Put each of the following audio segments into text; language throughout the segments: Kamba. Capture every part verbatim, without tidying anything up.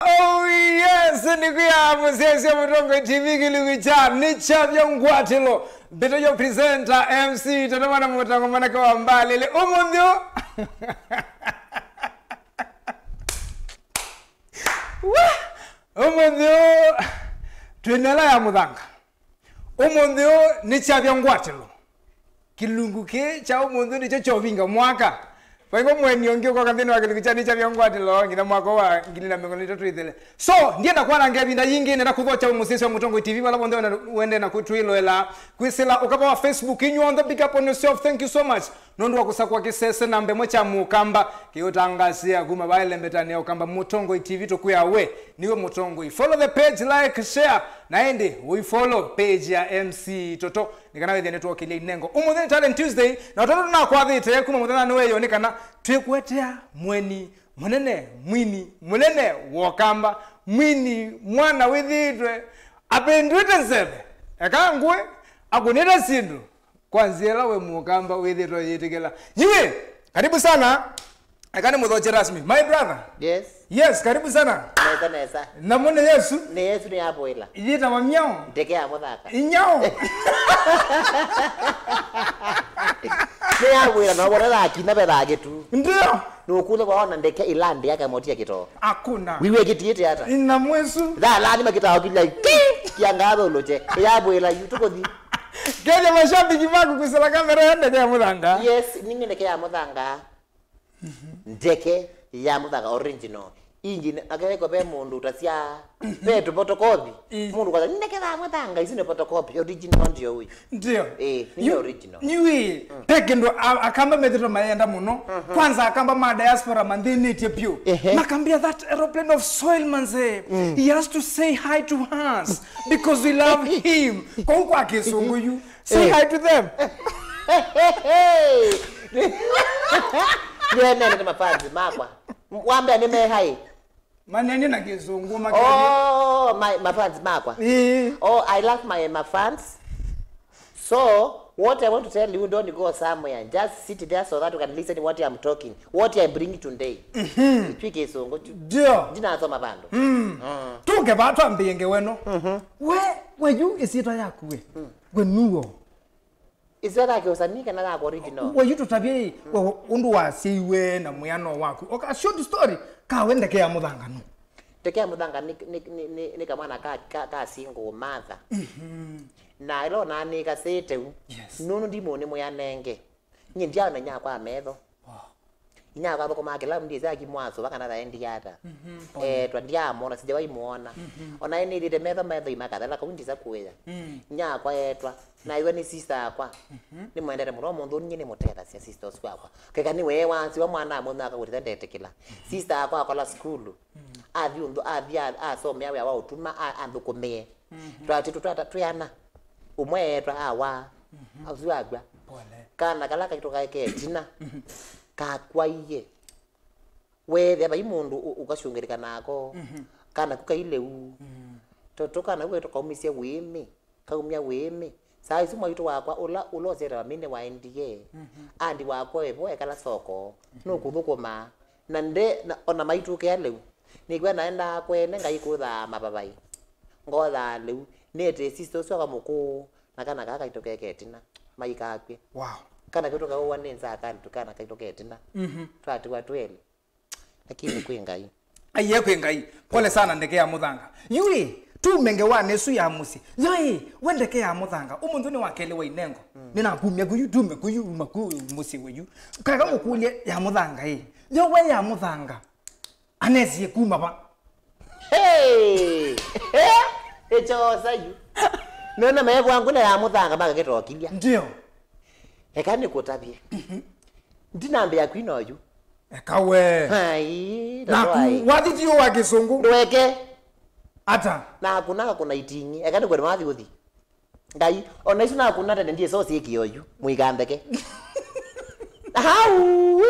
Oh yes, nĩkwĩa mũsyaĩĩsya Mũtongoi T V kĩlungu kya Nĩ Kyavya Ngwatĩlo. Mbĩtĩtwe presenter M C Toto Mwana Mũtongo, mwanake wa mbalĩlĩ. Ũmũnthĩ ũũ. Wah! Ũmũnthĩ ũũ twĩ na ĩla ya mũthanga. Ũmũnthĩ ũũ nĩ kyavya ngwatĩlo. Kĩlungu kĩĩ kya ũmũnthĩ nĩkyo kyovinga mwaka. Vaĩvo mweni ũngĩ ũkoka nthĩnĩ wa kĩlungu kya nĩ kyavya ngwatĩlo nginya mwaka wa ngili na mĩongo ĩtatũ ĩthele. So, ndienda kwananga ĩvinda yingĩ, nenda kũthokya mũsyaĩĩsya wa Mũtongoi T V vala vonthe wende na kũtwĩloela. Kwĩsĩla ũkava wa Facebook, inyw'onthe, big up on yourself, thank you so much. Nũndũ wa kũsakũa kĩsese namba ĩmwe kya Mũkamba, kĩũtangasĩa kuma vaa ĩlembetanĩ ya Ũkamba. Mũtongoi T V tũkwĩa we nĩwe mũtongoi. Follow the page, like, share, na ĩndĩ ũifollow page ya M C Toto nĩ kana wĩthĩe nĩtwokĩlya inengo. Ũmũnthĩ nĩ Talent Tuesday, na ũtandũ tũnakwathĩte kuma mũthenyanĩ wa ĩyoo nĩ kana twĩkũetea mweni mũnene, mwini mũnene wa Ũkamba, mwini mwana wĩthĩĩtwe apĩndwĩte nzeve, eka ngũĩ, akũnĩte syĩndũ. Kwa nzĩa ĩla we Mũkamba wĩthĩĩtwe ũyĩtĩkĩla. Yu wĩ, karibu sana. Eka nĩ mũthokye rasmi. My brother. Yes. Yes, karibu sana. Nesa, nesa. Namo nĩ Yesu. Nĩ Yesu nĩ yavũĩla. Yĩtawa myaũ? Ndeke ya mũthanga. Inyaũ. Nĩ yavũĩla, no wona thaki na vethaa kĩtu. Ndio. Nũkũlya waona ndeke ĩlandĩa kamotia kĩtoo. Hakuna. Wiwe kĩtiĩte ata? Ina mwesu. Thalani makĩtaokilya ki. Kiangathũlũche. Yavũĩla yu tũkũthi. Kenya mashabiki maku kwĩsĩla kamera ya ndeke ya mũthanga. Yes, ningĩ ndeke ya mũthanga. Ndeke ya mũthanga original. Engine, akethĩwa ve mũndũ ũtasya, ve tũphotocopy. Ĩ. Mũndũ kwasya, "Ndeke ya mũthanga, isu nĩ photocopy, original ndio ũyu." Ndio. Ĩ, nĩ original. Yu ĩ, ve kĩndũ a- Akamba methĩtwe mayenda mũno. Kwanza Akamba ma diaspora manthĩnĩtye vyũ. Ehe. Makambia that aeroplane of soil manze. He has to say hi to us because we love him. Kũu kwa kĩsũngũ yu. Say hi to them. Nĩenene nĩ mafans makwa. Wambea nĩ me hi. Manene na kĩsũngũ makĩria. Oh, my, my fans makwa. Ĩĩ. Oh, I love my, my fans. So, what I want to tell you, don't go somewhere. Just sit there so that you can listen what I'm talking, what I bring today. Twi kĩsũngũ tu. Ndio. Ndinasoma vandũ. Tuke va twambie ngeweno. We, we yu ĩsyĩtwa yaku we. We nuo. Ĩsyĩtwa ya kĩũsanii kana ya original? We yu tũtavye we ũndũ wasyaiwe na mwĩano waku. Oka short story, kawe ndeke ya mũthanga nũ? Ndeke ya mũthanga nĩ, nĩ, nĩ, nĩ, nĩ kamwana ka, ka, ka single mother. Na ĩla onaa nĩkasĩte u. Yes. Nũndũ ndimũ nĩ mwĩanenge. Nyie ndiaona inyakwa metho. Inyakwa athũkũmaa kĩla mndĩ ĩsaki mwasũva kana thaendie ata. Etwa ndiamwona, sijawahi muona. Ona ĩnĩthĩte metho metho imakathela kau ndisa kũĩa. Inyakwa etwa. Naĩw'a nĩ sister akwa. Nĩmwendete mũno, mũndũ nyie nĩmũtethasya sister ũsu wakwa. Keka nĩweewa siwa mwana amwe akakũtĩtha ndetĩkĩla. Sister akwa akola sukulu. Athi ũndũ, athi a- asomea wĩa wa ũtuma, a- athũkũmĩe. Twatĩtũ twata twĩana. Ũmwe eetwa awa. Asu akw'a. Pole. Kana kala kaitũ kaeke ĩtina. Kakwaie. Weethĩa vai mũndũ ũ- ũkasyũngĩlĩka nako. Kana ku kaileu. Toto kana ku kaitũ kaumisye wĩĩmĩ. Kaumya wĩĩmĩ. Saa isu mwaitũ wakwa ũla ũla ũsyetawa mine waendie. Andi wakwa evo ekala soko. Nũkũthũkũma. Na nde na, ona maitũkĩa lĩu. Nĩkw'a naendaa kwene Ngai kũthaa mavavai. Ngothaa lĩu. Nĩtĩe sister ũsu akwa mũkũũ. Na kana kaa kaitũ keke ĩtina. Maikakw'e. Wow. Kana kaitũ kaũwa nĩ nzaa kandi tũkana kaitũ ke ĩtina. Twatiwa twelĩ. Lakini kwĩ Ngai. Aiye kwĩ Ngai. Pole sana ndeke ya mũthanga. Yui, tume ngewanĩ ĩsu ya mũsyĩ. Yoi, we ndeke ya mũthanga. Ũmũnthĩ nĩ wa kelĩ wa inengo. Nĩnakumya kuyu, tume kuyu, uma ku mũsyĩ weyu. Kaka ngũkũlye ya mũthanga ĩ. Yo we ya mũthanga. Anesie kuma va? Hey! Eh? Ĩchosa yu. Nona mayevu angu na ya mũthanga makakĩtokilya. Ndio. Eka nĩkũtavye. Ndinambĩa kwina oyu. Eka we. Ai, naku ndwai. Wathi ti wa kĩsũngũ. Ndweke. Ata? Naku nakakũna iting'i. Eka nĩkwene wathi ũthi. Ngai, ona isu nakũna tene ndiĩsa ũsyĩkĩa oyu. Mũikambeke. Hau!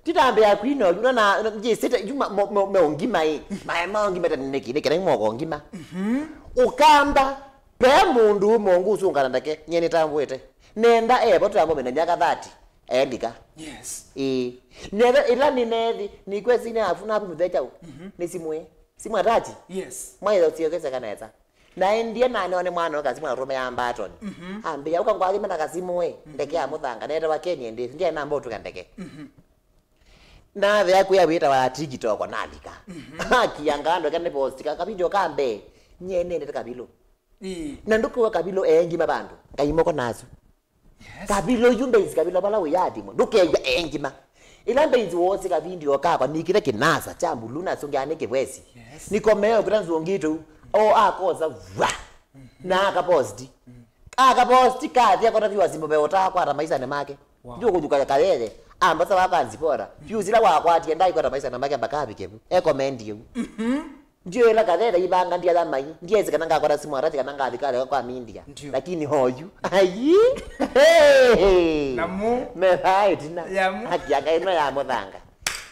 Ndinambĩa kwina oyu. Na, na, na, njĩsĩte, yu ma, mo, mo, mo ngima ĩ. Ma, ma ngima tene nĩkĩ, nĩkĩ, na moko ngima. Ũkamba, pe mũndũ ũmwe ũngũ ũsũngana ndeke, nyie nĩtambwĩte. Nenda evo twambo mena myaka thirty. Elika. Yes. Ĩĩ. Nethe ĩla nĩnethi, nĩkwesi nĩ afu navu mũthenya ũ. Nĩsimũĩ. Simũ atachi? Yes. Mwaitha ũsiokeseka nesa. Naendie naneo nĩ mwana ũka simũ arũme ya mbatoni. Mhm. Ambĩa, "Ũka ngwathime na kasimũ ĩ, ndeke ya mũthanga, netewa Kenya ĩndĩ, ndiye namba ũtuka ndeke." Mhm. Nathea kwĩa wĩta wa TikTok nalika. Mhm. Akia ngando eka nĩ post ka kavideo ka mbee, nye nendete Kavilũ. Ĩĩ. Na ndũkĩwa Kavilũ engima vandũ, ngai moko nasu. Yes. Kavilũ yu mbenzi Kavilũ vala wĩyathimwe, ndũkew'a engima. Ĩla mbenzi woosi kavindio kakwa nikile kĩnasa kya mbulu na sũngĩa nĩ kĩvwesi. Yes. Nikomeo kĩla nzũngĩte u, o akosa vwa. Mhm. Na akaposti. Mhm. Akaposti kathi akota viewers mũveo ũtakwata maisani make. Wow. Ndio kũthuka kayeye. Ambasa wakanzipora. Views ila wakwatie ndaikwata maisani make mpaka avike vu. Ekomendie vu. Mhm. Ndio ĩla kathele ivanga ndia thamai, ndiesi kana ngakwata simu atati kana ngathi kaleka kwa mindia. Ndio. Lakini hoyu. Ayi. Hey. Namu. Mevaa ĩtina. Yamu. Haki ya Ngai no ya mũthanga.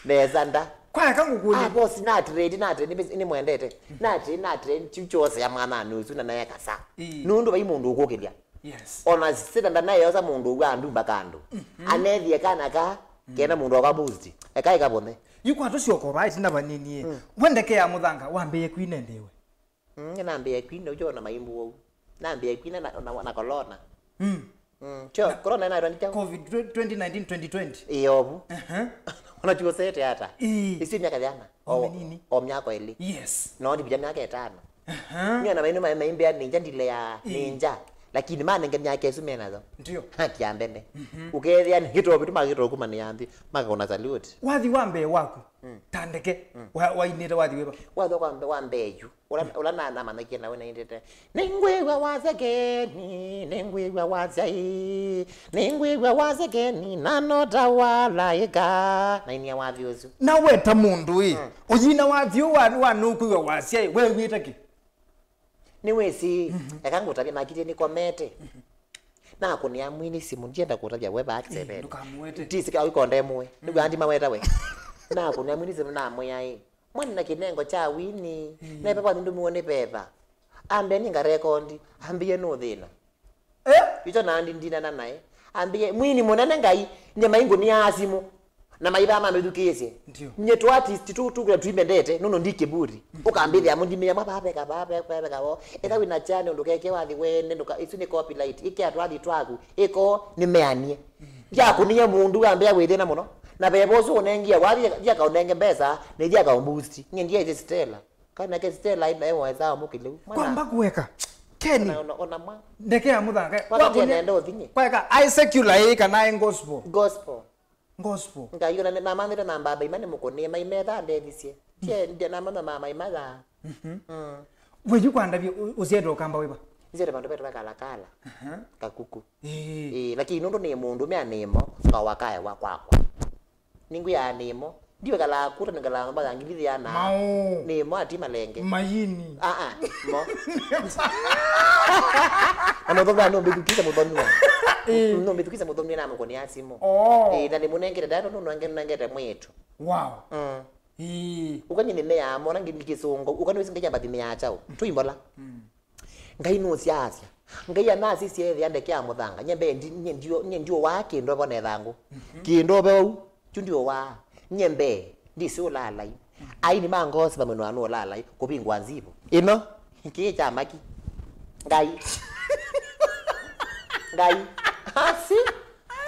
Nesa nda. Kwa eka ngũkũlya. Ah, boss, na trade, na trade, nĩ, nĩ mwendete. Na trade, na trade, chiu chose ya mwana nusu na naye kasa. Ii. Nundu vai mũndũ ũkũkĩlya. Yes. Ona sitanda naye osa mũndũ ũgwa ndumba kando. Mhm. Anethie kana ka, kena mũndũ akwa boost. Eka ĩkavone. Yu kwa tũsyoka vaa ĩtina vanini ĩ. Mm. We ndeke ya mũthanga wambĩĩe kwina ĩndĩ we? Mm, nambĩĩe kwina ũjo na maimbu wau. Nambĩĩe kwina na, na, na corona. Mm. Mm. Cho, corona ĩnaitwa nĩ kyaũ? Covid twenty nineteen, twenty twenty. Ĩyovu. Aha. Ona chuo sete ata. Ĩĩ. Isu myaka yana. O, o mĩnini. O myaka ĩlĩ. Yes. No ndivya myaka ĩtano. Aha. Nĩona maino maimbĩa nĩ nja ndile ya nĩ nja. Lakini manenge myaka ĩsu menayo. Ndio. Haki ya mbene. Mhm. Ũkethĩa nĩ hito vitu magito kuma nĩ yambi. Makona salute. Wathi wa mbee waku. Mm. Ta ndeke. Mm. Wa, wainĩte wathi wĩva? Wathi wa mbe-, wa mbee yu. Ũla, ũla na, namanakie nawe naindĩte. Nĩngwĩw'a wasya keni, nĩngwĩw'a wasya ĩ, nĩngwĩw'a wasya keni, na no ta walaĩka. Nainia wathi ũsu. Na we ta mũndũ ĩ, mm, ũyina wathi ũũ wa, wa nũkwĩw'a wasya ĩ, wew'ĩte kĩ? Nĩwĩsĩ, mhm, eka ngũtavye nakitie nĩkomete. Mhm. Nakũnĩa mwini simũ, ndienda kũtavya we vaa kĩseveni. Ĩ, ndũkamũete. Ndisika ũikonde mũwe. Mm. Nĩw'o andima weta we. Nakũnĩa mwini simũ namwĩa ĩ. Mwana na kĩnengo kya wini, mm, neve wathi ndũmiwe nĩ veva. Ambĩa nĩ ngarekondi, ambĩie nũ thĩna. Eh? Icho nandi ndinana naye. Ambĩie, mwini mũnene Ngai, nye maingũnĩa simũ. Na maithaa mamĩthukĩĩsye. Ndio. Nye tu artist tu, tu, tuimendete, nũndũ ndi kĩvuri. Mm. Ũkambĩthĩa mũndimĩa mwa vaveka, vaveka, vaveka vo. Etha wĩna channel, ndũkeke wathi wene, ndũka, isu nĩ copyright. Ĩkea twathi twaku, ĩko nĩmeanie. Mm. Ndiakũnie mũndũ, ambĩa wĩ thĩna mũno. Na veva ũsu ũnengie, wathi, thiaka ũnenge mbesa, na thiaka ũmboost. Nye ndiaĩte Stella. Kana ke Stella ina ewa za mukile. Kwamba kuweka. Keni. Ona, ona, ona mwa. Ndeke ya muthanga. Kwa kati nenda uthinye. Kweka, I secular ĩ kana I gospel? Gospel. Gospel. Ngai ona na manire na mbaba imane mukone, maimetha ndethisye. Tie, ndia na mama mama imatha. Mhm. Mm. Weju kwandavye u-, usiete ukamba wiva? Nzere vandu vetu vakalakala. Aha. Kakuku. Ĩĩ. Ĩĩ, lakini nũndũ nĩ mũndũ mea nĩmo, ngawakaewa kwakwa. Nĩngwĩaa nĩmo. Ndiwekalaa kuta nĩkalaa mbaga ngilithĩana. Maũ. Nĩmo ati malenge. Mayini. Ah, ah, mo. Na mũthomia nũmbĩthukĩse mũthomia. Ĩĩ. Nũmbĩthukĩse mũthomia na mũkũnĩa simũ. Oh. Ĩĩ, na nĩmũnengete ndato nũnengete mwĩtu. Wow. Mm. Ĩĩ. Ũkanyĩ nĩmeaa mona ngĩkĩsũngo. Ũkanyĩ wĩsĩ ngai ambathimĩaa kyaũ. Tũimbola. Mm. Ngai nũsyaasya. Ngai anasisye ethĩa ndeke ya mũthanga. Nye mbee ndi-, nye ndio, nye ndiũwaa kĩndũ vo na ĩthangũ. Mhm. Kĩndũ ve ũu, kyu ndiũwaa. Nye mbee, ndisi ũlaalai. Mhm. Aini ma ngosi vamwe nũanũ ũlaalai, kũvingwa nzivo. Ĩno, kĩĩ kya maki. Ngai. Ngai. Asi.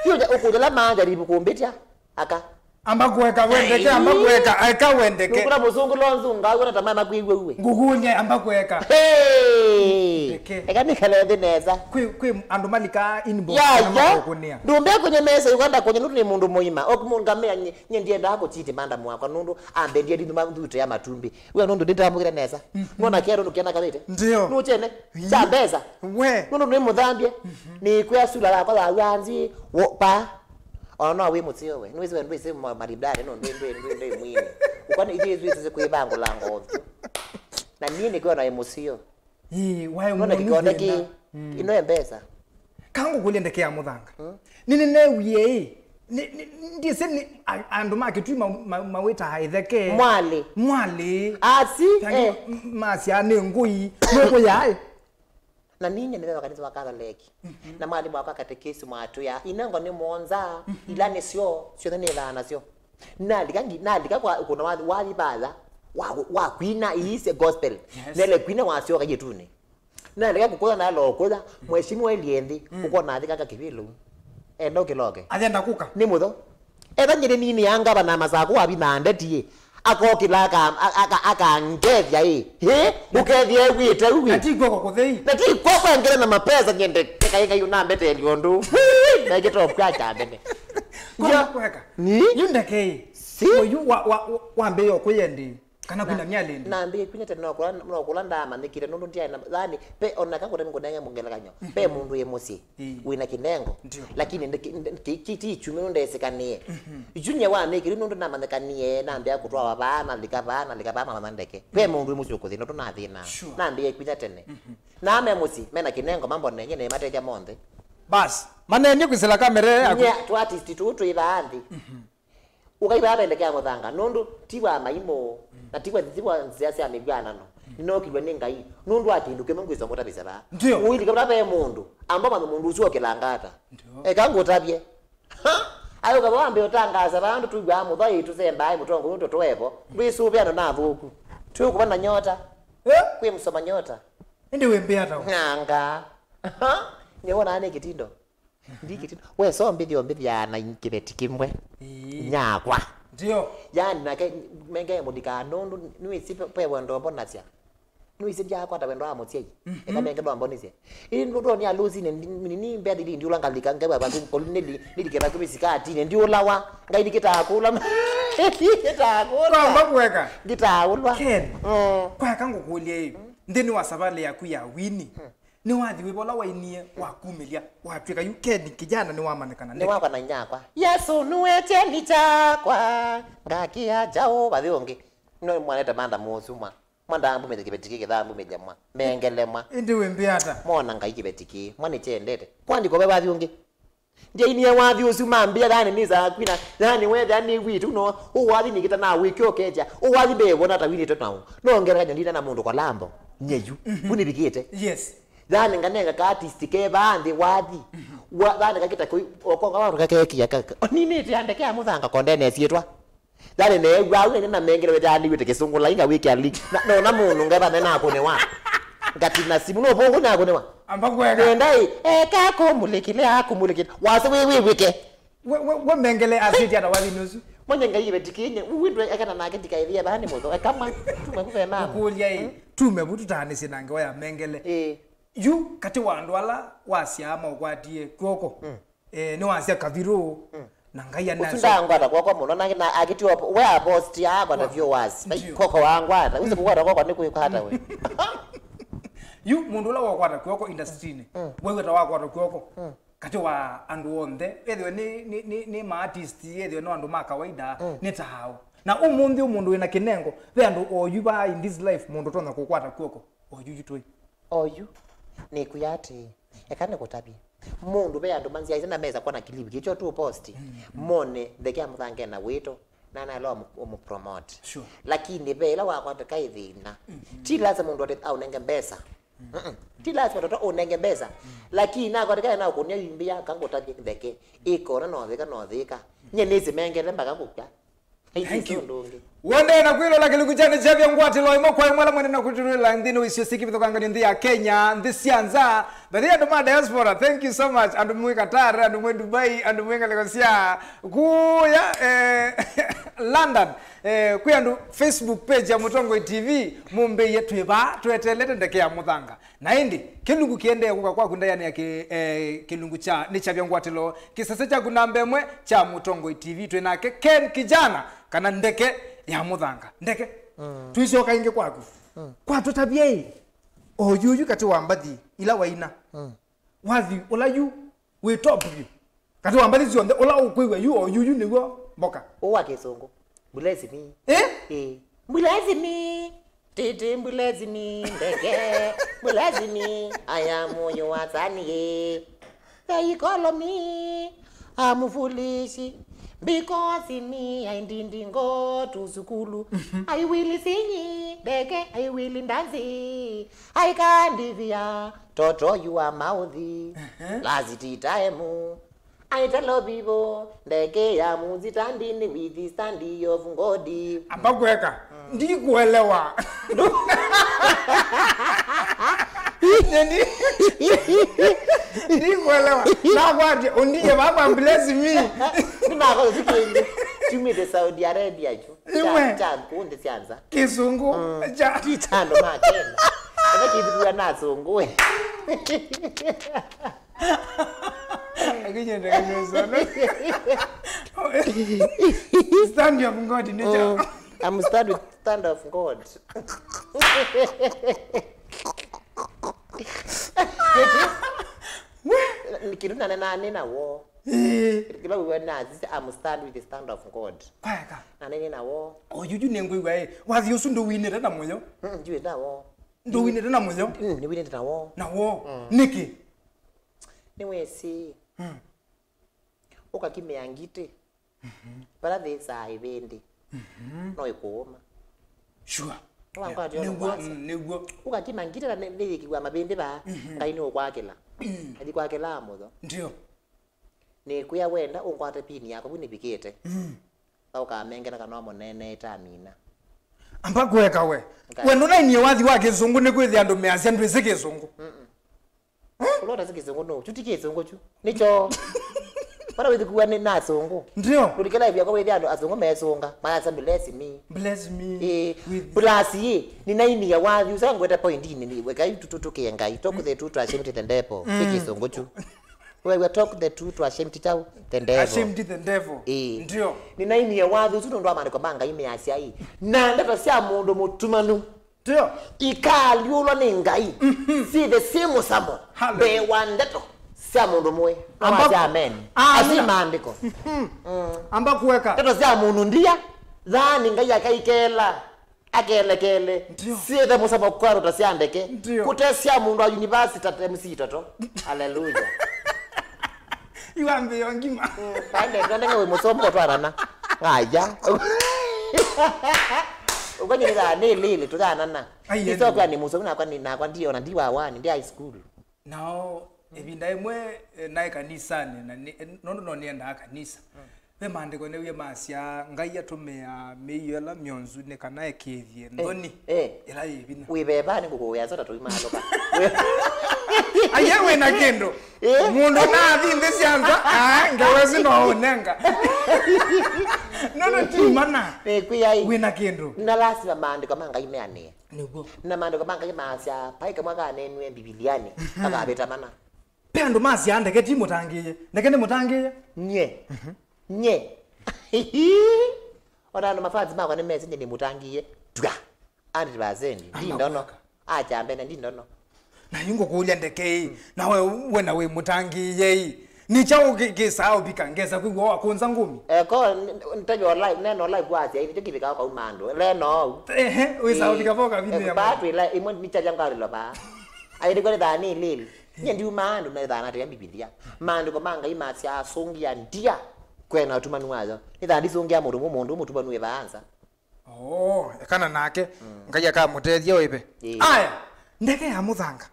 Kĩũja ũkũjala maajaribu kũmbĩtya. Aka. Amba kuweka wendeke, amba kuweka, eka wendeke. Nukula musungu lo nzunga, wona tamama kwiwe uwe. Ngugunye, amba kuweka. Hey! Ndeke. Eka nikale thi nesa. Kwi, kwi andu malika inbox. Ya, na ya. Makukunia. Ndumbe kunye mesa, uganda kunye nutu ni mundu muima. Ok, mungamea nye, nye ndienda ako chiti manda mwakwa nundu, ambe ndiye nduma ndute ya matumbi. Uwe nundu nditambukire nesa. Mhm. Nona kero nukienda kalite. Ndio. Nuchene. Cha mbesa. We. Nundu ni muthambie. Mhm. Ni kwa sura yakwa ya wanzi. Wo, pa. Ona no wĩ mũseo we. Nĩwĩsĩ we ndwĩsĩ ma-, maribdare no ndwĩ, ndwĩ, ndwĩ, ndwĩ mwini. Ũkwana ithyĩ twĩsĩ kwĩvangũla ngotho. Na niĩ nĩkwĩona wĩ mũseo. Ĩĩ, wae. Nona mũnu kĩkonde kĩ, thĩna. Mm. Ino mbesa. Kangũkũlya ndeke ya mũthanga. Mm. Nĩ, nĩ newie ĩ. Nĩ, nĩ, ndĩsĩ nĩ, a-, andũ ma Kĩtui ma-, ma-, mawĩtaa ĩtheke. Mwalĩ. Mwalĩ. Asi, tangi eh. M-, masya nĩ ngũi. Nĩ ngũi yaĩ. Na ninyie nĩveva kanisa wa Katholeki. Mhm. Na mwalimũ wakwa katekisimu atwĩa, inengo nĩ mũonza, mhm, ila nĩsyo, syonthe nĩthaa nasyo. Nalika ngi-, nalika kwa kuna wathi, wathi vaya, Wa, wa kwina iisye gospel. Yes. Nele kwina wasyoka yĩtunĩ. Naleka kũkũya nalo kũya, mheshimiwa elie nthĩ, ũkona athi kaka kĩvĩlũ. Enda ũkĩloke. Athenda kũka. Nĩ mũtho. Etha nyĩrĩ nini ya ngavana Masako wa Bina Ndeti ĩ. Akokĩla aka-, aka-, akangethya ĩ. Ĩ? Ũkethya ewĩte uĩ. Na ti kwoko kũthei. Na ti kwoko engere na mapesa nyende. Keka ĩka yu nambeteli ũndũ. Na ĩkĩtokwa kyambene. Kwa kweka. Ni? Yu ndeke ĩ. Si? Oyu wa, wa, wa, wambĩĩe ũkũyendi. Kana kwina myalindi. Nambĩĩe kwina tene no kũla, no kũla ndaamanyĩkĩte nũndũ ndyaĩ na, yani, pe, ona kakũte ngũnenge mũngelekany'o. Pe mũndũ ĩ mũsyĩ, ĩĩ, wĩna kĩnengo. Ndio. Lakini ndi-, ndi-, ki-, ki-, ti ikyumĩ nũndũ ndesĩkanĩe. Junior wamĩkĩrĩ nũndũ namanyĩkanie, nambĩa kũtwawa vaa, nalika vaa, nalika vaa, mamanya ndeke. Pe mũndũ ĩ mũsyĩ ũkũthĩna, tũnathĩna. Sure. Nambĩĩe kwina tene. Na me mũsyĩ, mena kĩnengo, mambo nenye, nĩmatethya monthe. Bas, manenie kwĩsĩla kamera yaku. Nye, tũ artist tũũ twĩ vaa nthĩ. Ũkai vaa vendekea mũthanga, nũndũ ti wa maimũ, na ti wa, ti wa nzĩa sya mĩvw'anano. Nĩnookilw'e nĩ Ngai, nũndũ wa kĩndũ kĩmwe ngwĩsa ngũtavĩsya vaa. Ndio. Ũilike vaa ve mũndũ, amba manya mũndũ ũsu okĩlanga ata. Ndio. Eka ngũtavye. Ha? Ayũka vaa wambe ũtangaasa vaa andũ twĩw'aa mũtho ĩ tũsembae mũtongo ũndũ tũevo. Ndwĩsũvĩa andũ na athũku. Twĩũkũva na nyota. Eh? Kwĩ msoma nyota. Ĩndĩ wĩmbĩa ata we? Ng'anga. Ha? Nĩwonaa nĩ kĩtindo. Ndikĩti. We so mbĩthĩ o mbĩthĩaa na kĩveti kĩmwe. Ĩĩ. Nyakwa. Ndio. Yani nake menge mũlikaa nũndũ nĩwĩsĩ pe, pe wendo mbonasya. Nĩwĩsĩ ndyakwata wendo wa mũsyai. Eka menge ndwambonisye. Ĩĩ nũndũ ni alusi ni, ni, ni mbethili ndiũla ngalika ngewa vaku kolu nili, nilike vaku misikati ni ndiũlawa. Ngai nikĩtaa kũla. Nikĩtaa kũla. Kwamba kuweka. Ngĩtaa ũlwa. Ken. Mm. Kwaka ngũkũlya ĩ. Nthĩnĩ wa savalĩ yaku ya wini. Nĩwathi wĩva ũla wainie, wakumĩlya, watw'ĩka yu Ken kijana nĩwamanyĩkana? Nĩwakwa na inyakwa. Yesu nĩwe kyeni kyakwa, ngakĩa njaũ vathi ũngĩ. No mwanete manda mũsu mwa. Mwa ndambumĩlya kĩveti kĩĩ kĩthambumĩlya mwa. Mengele mwa. Ĩndĩ wĩmbĩa ata? Mona Ngai kĩveti kĩĩ. Mwa nĩkyendete. Kwandĩkwa ve vathi ũngĩ. Ndyaĩnie wathi ũsu mambĩa, yani nĩsaa kwina, yani wethĩa nĩw'ĩte, no, ũwathi nĩkĩta na wĩkĩ ũketya, ũwathi ndewona ta winĩtwe naũ. No ngelekany'o ndina na mũndũ kolambo, nyeyu, vu nĩvikĩte. Yes. Yani nganenga ka artist ke vaa nthĩ wathi, wa, yani kakĩta kũi, okonga wandu kakekia kaka. Ninĩte andeke ya mũthanga kondene syĩtwa. Yani neew'aa wene na mengele wetha nĩwĩte kĩsũngũ lainga wĩkĩa link. Na, nona mũndũ ngetha nena akũnĩwa. Ngatina simu, no pongo na akũnĩwa. Amba kwega. Nenda ĩ, eka kũmũlĩkĩle, akũmũlĩkĩle. Wase wĩ, wĩ, wĩke. We, we, we mengele asiti ata wathi nusu. Mwenye Ngai iwe tikinye, uwindwe ekana nake ndikaithia bani mũtho. Ekamwa, tume kuve mama. Kulia ĩ, tume butu tanisye na ngewa ya mengele. Ĩ. Yu, kati wa andũ ala wasyaa maũkwatie kw'oko. Mm. Eh, nĩwasya kavirũ, na Ngai anasya. Ũsu ndangwata kw'oko mũno, na, na akĩtiwa we aposti akwata viewers. Ndio. Kw'oko wangwata, wĩsĩ kũkwata kw'oko nĩ kwĩkwata we. Yu mũndũ ũla wakwata kw'oko industry-inĩ, wew'e ta wakwata kw'oko katĩ wa andũ onthe, ethĩwe nĩ, nĩ, nĩ, nĩ ma artist, ethĩwe no andũ ma kawaida, nĩ taao. Na ũmũnthĩ ũmũndũ wĩna kĩnengo, ve andũ oyu vaa in this life mũndũ ũtonya kũkwata kw'oko, oyu yu twĩ. Oyu, nĩkwĩa atĩĩ, eka nĩkũtavye. Mũndũ ve andũ manzyaĩte na mesa kwona kilivu kĩkyo tũ posti, mone ndeke ya mũthanga ena wĩto, na naelewa ũmũ-, ũmũpromote. Sure. Lakini ve ĩla wakwatĩka ĩthĩna. Ti lazima mũndũ atĩ aũnenge mbesa. Mm-mm. Ti lazima toto ũnenge mbesa. Lakini nakwatĩka ena ũkũnĩa imbĩ ya kangũtavye ndeke. Ĩkona no thĩka, no thĩka. Nye nĩsĩ mengele mpaka kũkw'a. Thank you. Wonde na kwĩlola kĩlungu kya Nĩ Kyavya ngwatĩlo ĩmwe kwa ĩmwe ala mwene na kũtũlĩla nthĩnĩ wa isio syĩ kĩvĩthũkanganyo nthĩ ya Kenya, nthĩ sya nza. Mbathi andũ ma diaspora, thank you so much. Andũ mwĩ Qatar, andũ mwĩ Dubai, andũ mwĩ ngalĩko sya kũya, eh, London. Eh, kwĩ andũ Facebook page ya Mũtongoi T V, mũmbĩie twĩ vaa, tweteelete ndeke ya mũthanga. Na ĩndĩ, kĩlungu kĩendee kũka kwaku ndaĩanĩa kĩ, eh, kĩlungu kya Nĩ Kyavya ngwatĩlo, kĩsese kyaku namba ĩmwe kya Mũtongoi T V, twĩ nake Ken Kijana, kana ndeke ya mũthanga. Ndeke, tũisyoka ĩngĩ kwaku. Kwatũtavye ĩ, o yuyu katĩ wa mbathi ila waina. Wathi ũla yu wĩ top vyũ. Katĩ wa mbathi syonthe, ũla ũkwĩw'a yu o yuyu nĩw'o mboka. Ũũ wa kĩsũngũ. Bless me. Eh? Eh. Bless me. Titi, bless me, ndeke. Bless me. I am who you want, honey. They call me. I'm foolish. Because me, I didn't go to school. I will sing, ndeke. I will dance. I can't be a toto, you are mouthy. Last time. I tell people, ndeke ya mũzi standing with the stand of God. Amba kweka. Ndikuelewa. Nini? Ndikuelewa. Nakwati, undiye baba bless me. Nĩnakoze tukĩngĩ. Tumĩte Saudi Arabia chu. Imwe. Cha, cha, kundi syanza. Kĩsũngũ. Mm. Cha. Ti cha andũ ma Kenya. Ene kĩthukua na asũngũ we. Akinyendekeza. Stand of God nĩ cha. Mm, I'm stand with stand of God. Nĩ kĩndũ nanenaa nĩ na woo. Ĩĩ. Kĩla wĩw'a na sisi, I'm stand with the stand of God. Kweka. Na nĩ na woo. O yuju nĩ ngwĩw'a ĩ. Wathi ũsu ndũwinĩte na mũyo. Mm, ndiwĩ na woo. Ndũwinĩte na mũyo. Mm, nĩwinĩte na woo. Na woo. Mm. Nĩkĩ? Nĩwĩsĩ. Mm. Ũkakimĩa ngitĩ. Mhm. Vala vĩsaa ĩvĩndĩ. Mhm. No ĩkũũma. Sure. Nĩwakwatĩwa nĩ nĩw'o, kwanza. Mm, nĩw'o. Ũkakima ngitĩ na nĩ-, nĩyĩkĩw'a mavĩndĩ vaa, mhm, Ngai nĩũkwakĩla. Mm. Athi kwakĩlaa mũyo. Ndio. Nĩkwĩa wenda ũngwate pini yakwa vu nĩvikĩte. Mm. Na ũkamengena kana mũnene ĩtamina. Amba kweka we. Ngai. We ndũnainie wathi wa kĩsũngũ nĩ kwĩthĩa andũ measya ndwĩsĩ kĩsũngũ. Mm-mm. Ũla ũtasĩ kĩsũngũ no, chu ti kĩsũngũ chu. Nĩkyo. Para wĩthukua nĩ na asũngũ. Ndio. Ndũlikĩla ĩvya kwa wĩthĩa andũ asũngũ mesũnga. Mayasa bless me. Bless me. Eh, with plus ye, nĩnainie wathi, ũsa ngwete point nĩ, weka yu tututukie Ngai. Talk the truth to ashamed the devil. Mm. Ti kĩsũngũ chu. Wewe talk the truth to ashamed chau, the devil. Ashamed the devil. Eh. Ndio. Nĩnainie wathi ũsu nũndũ wa maandĩko ma Ngai measya ĩ. Na ndeto sya mũndũ mũtumanu. Ndio. Ikaalyũlwa nĩ Ngai. Mhm. Si the same mũsamo. Hallelujah. Mbee wa ndeto sya mũndũ mũĩ. Amba- Nawasya amen. Amen. Asi maandĩko. Mhm. Mm. Amba kuweka. Ndeto sya mũndũ ndia. Thani Ngai akaikela. Akelekele. Ndio. Siete mũsamo kwa rota sya ndeke. Ndio. Kũte sya mũndũ wa university tate M C Toto. Hallelujah. Iwambĩo ngima. Mm, pande, twendenge wĩ mũsomo kũtwarana. Ngaya. Ũkanyĩrĩra nĩ lili, tũthanana. Ai, nĩsokwa nĩ mũsomo nakwa nĩ, nakwa ndiona, ndi wa wani, ndi high school. Nao, ĩvinda ĩmwe, eh, naĩ kanisanĩ, na nĩ, eh, nũndũ no nĩendaa kanisa. Mm. Ve maandĩko newie masya, Ngai atũmĩaa mĩio ĩla myonzu nĩ kana ekĩĩthye nthoni, eh, ĩla yĩ vinya. Wĩ veva nĩ ngũkũĩa soda tũimaalũka. Aye wĩ na kĩndũ. Eh? Mũndũ naathi nthĩ sya nza, aa, ngewa ĩsu no ũnenga. Nũndũ ti mana. Nĩkwĩai. Wĩ na kĩndũ. Na lasima maandĩko ma Ngai meanĩe. Nĩw'o. Na maandĩko ma Ngai maasya, vai kamwe kaneenwe Mbivilianĩ, mhm, kakavĩta mana. Ve andũ masyaa ndeke ti mũtangĩĩe. Ndeke nĩ mũtangĩĩe? Nye. Mhm. Nye. Ona andũ mafans makwa nĩmesĩ nye nĩ mũtangĩĩe. Twa. Hundred percent. Ndi ndono. Acha mbene ndi ndono. Na yu ngũkũlya ndeke ĩ, na we wena wĩ mũtangĩĩe ĩ. Nĩ kyaũ kĩ-, kĩsaa ũvika ngesa kwĩw'a wakũnza ngũmi? Eh, ko n-, n-, ntavya live, neno live kwasya, ĩthĩ kĩvika kwa uma andũ. Leno au. Ehe, wĩsaa ũvika voka vithĩa. Ba twĩla, ĩmwe nĩ kyalya ngalilo ba. Aĩ nĩkwelethana nĩ lili. Nye ndiumaa andũ methana atĩa Mbivilia. Maandĩko ma Ngai masyaa, sũngĩa ndia kwena ũtumanu wayo. Nĩthaa ndisũngĩa mũndũ mũ-, mũndũ mũtumanu wĩ vaa nza. Oo, ekana nake, mm, Ngai akamũtethya ũĩve. Ĩĩ. Aya, ndeke ya mũthanga.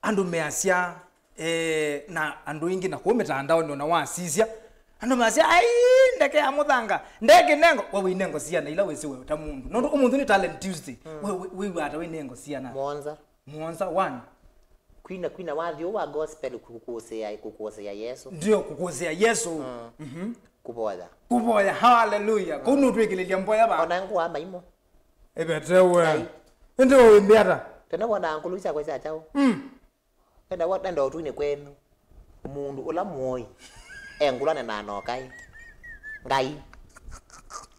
Andũ measya, eh, na andũ aingĩ na kũu mĩtandaonĩ ona wasisya, andũ measya, "Ai, ndeke ya mũthanga, ndekĩnengo." We wĩnengo siana ila wĩsĩ we ta mũndũ. Nũndũ ũmũnthĩ nĩ Talent Tuesday. Mm. We, we, wĩw'aa ta wĩnengo siana. Mũonza. Mũonza, one. Kwina, kwina wathi ũũ wa gospel kũkũsĩa, kũkũsĩa Yesũ. Ndio, kũkũsĩa Yesũ. Mm. Mhm. Kũvoya. Kũvoya, haleluya. Kũu nũtwĩkĩlĩlya mboya ba. Ona ngũa maimũ. Ĩvete we. Ngai. Ĩndĩ ũĩmbĩ ata? Tene wona ngũlũ syakwa sya kyaũ. Mm. Enda wa-, enda ũtwinĩ kwenyu. Mũndũ ũla mũoi. Engũlane na anokai. Ngai.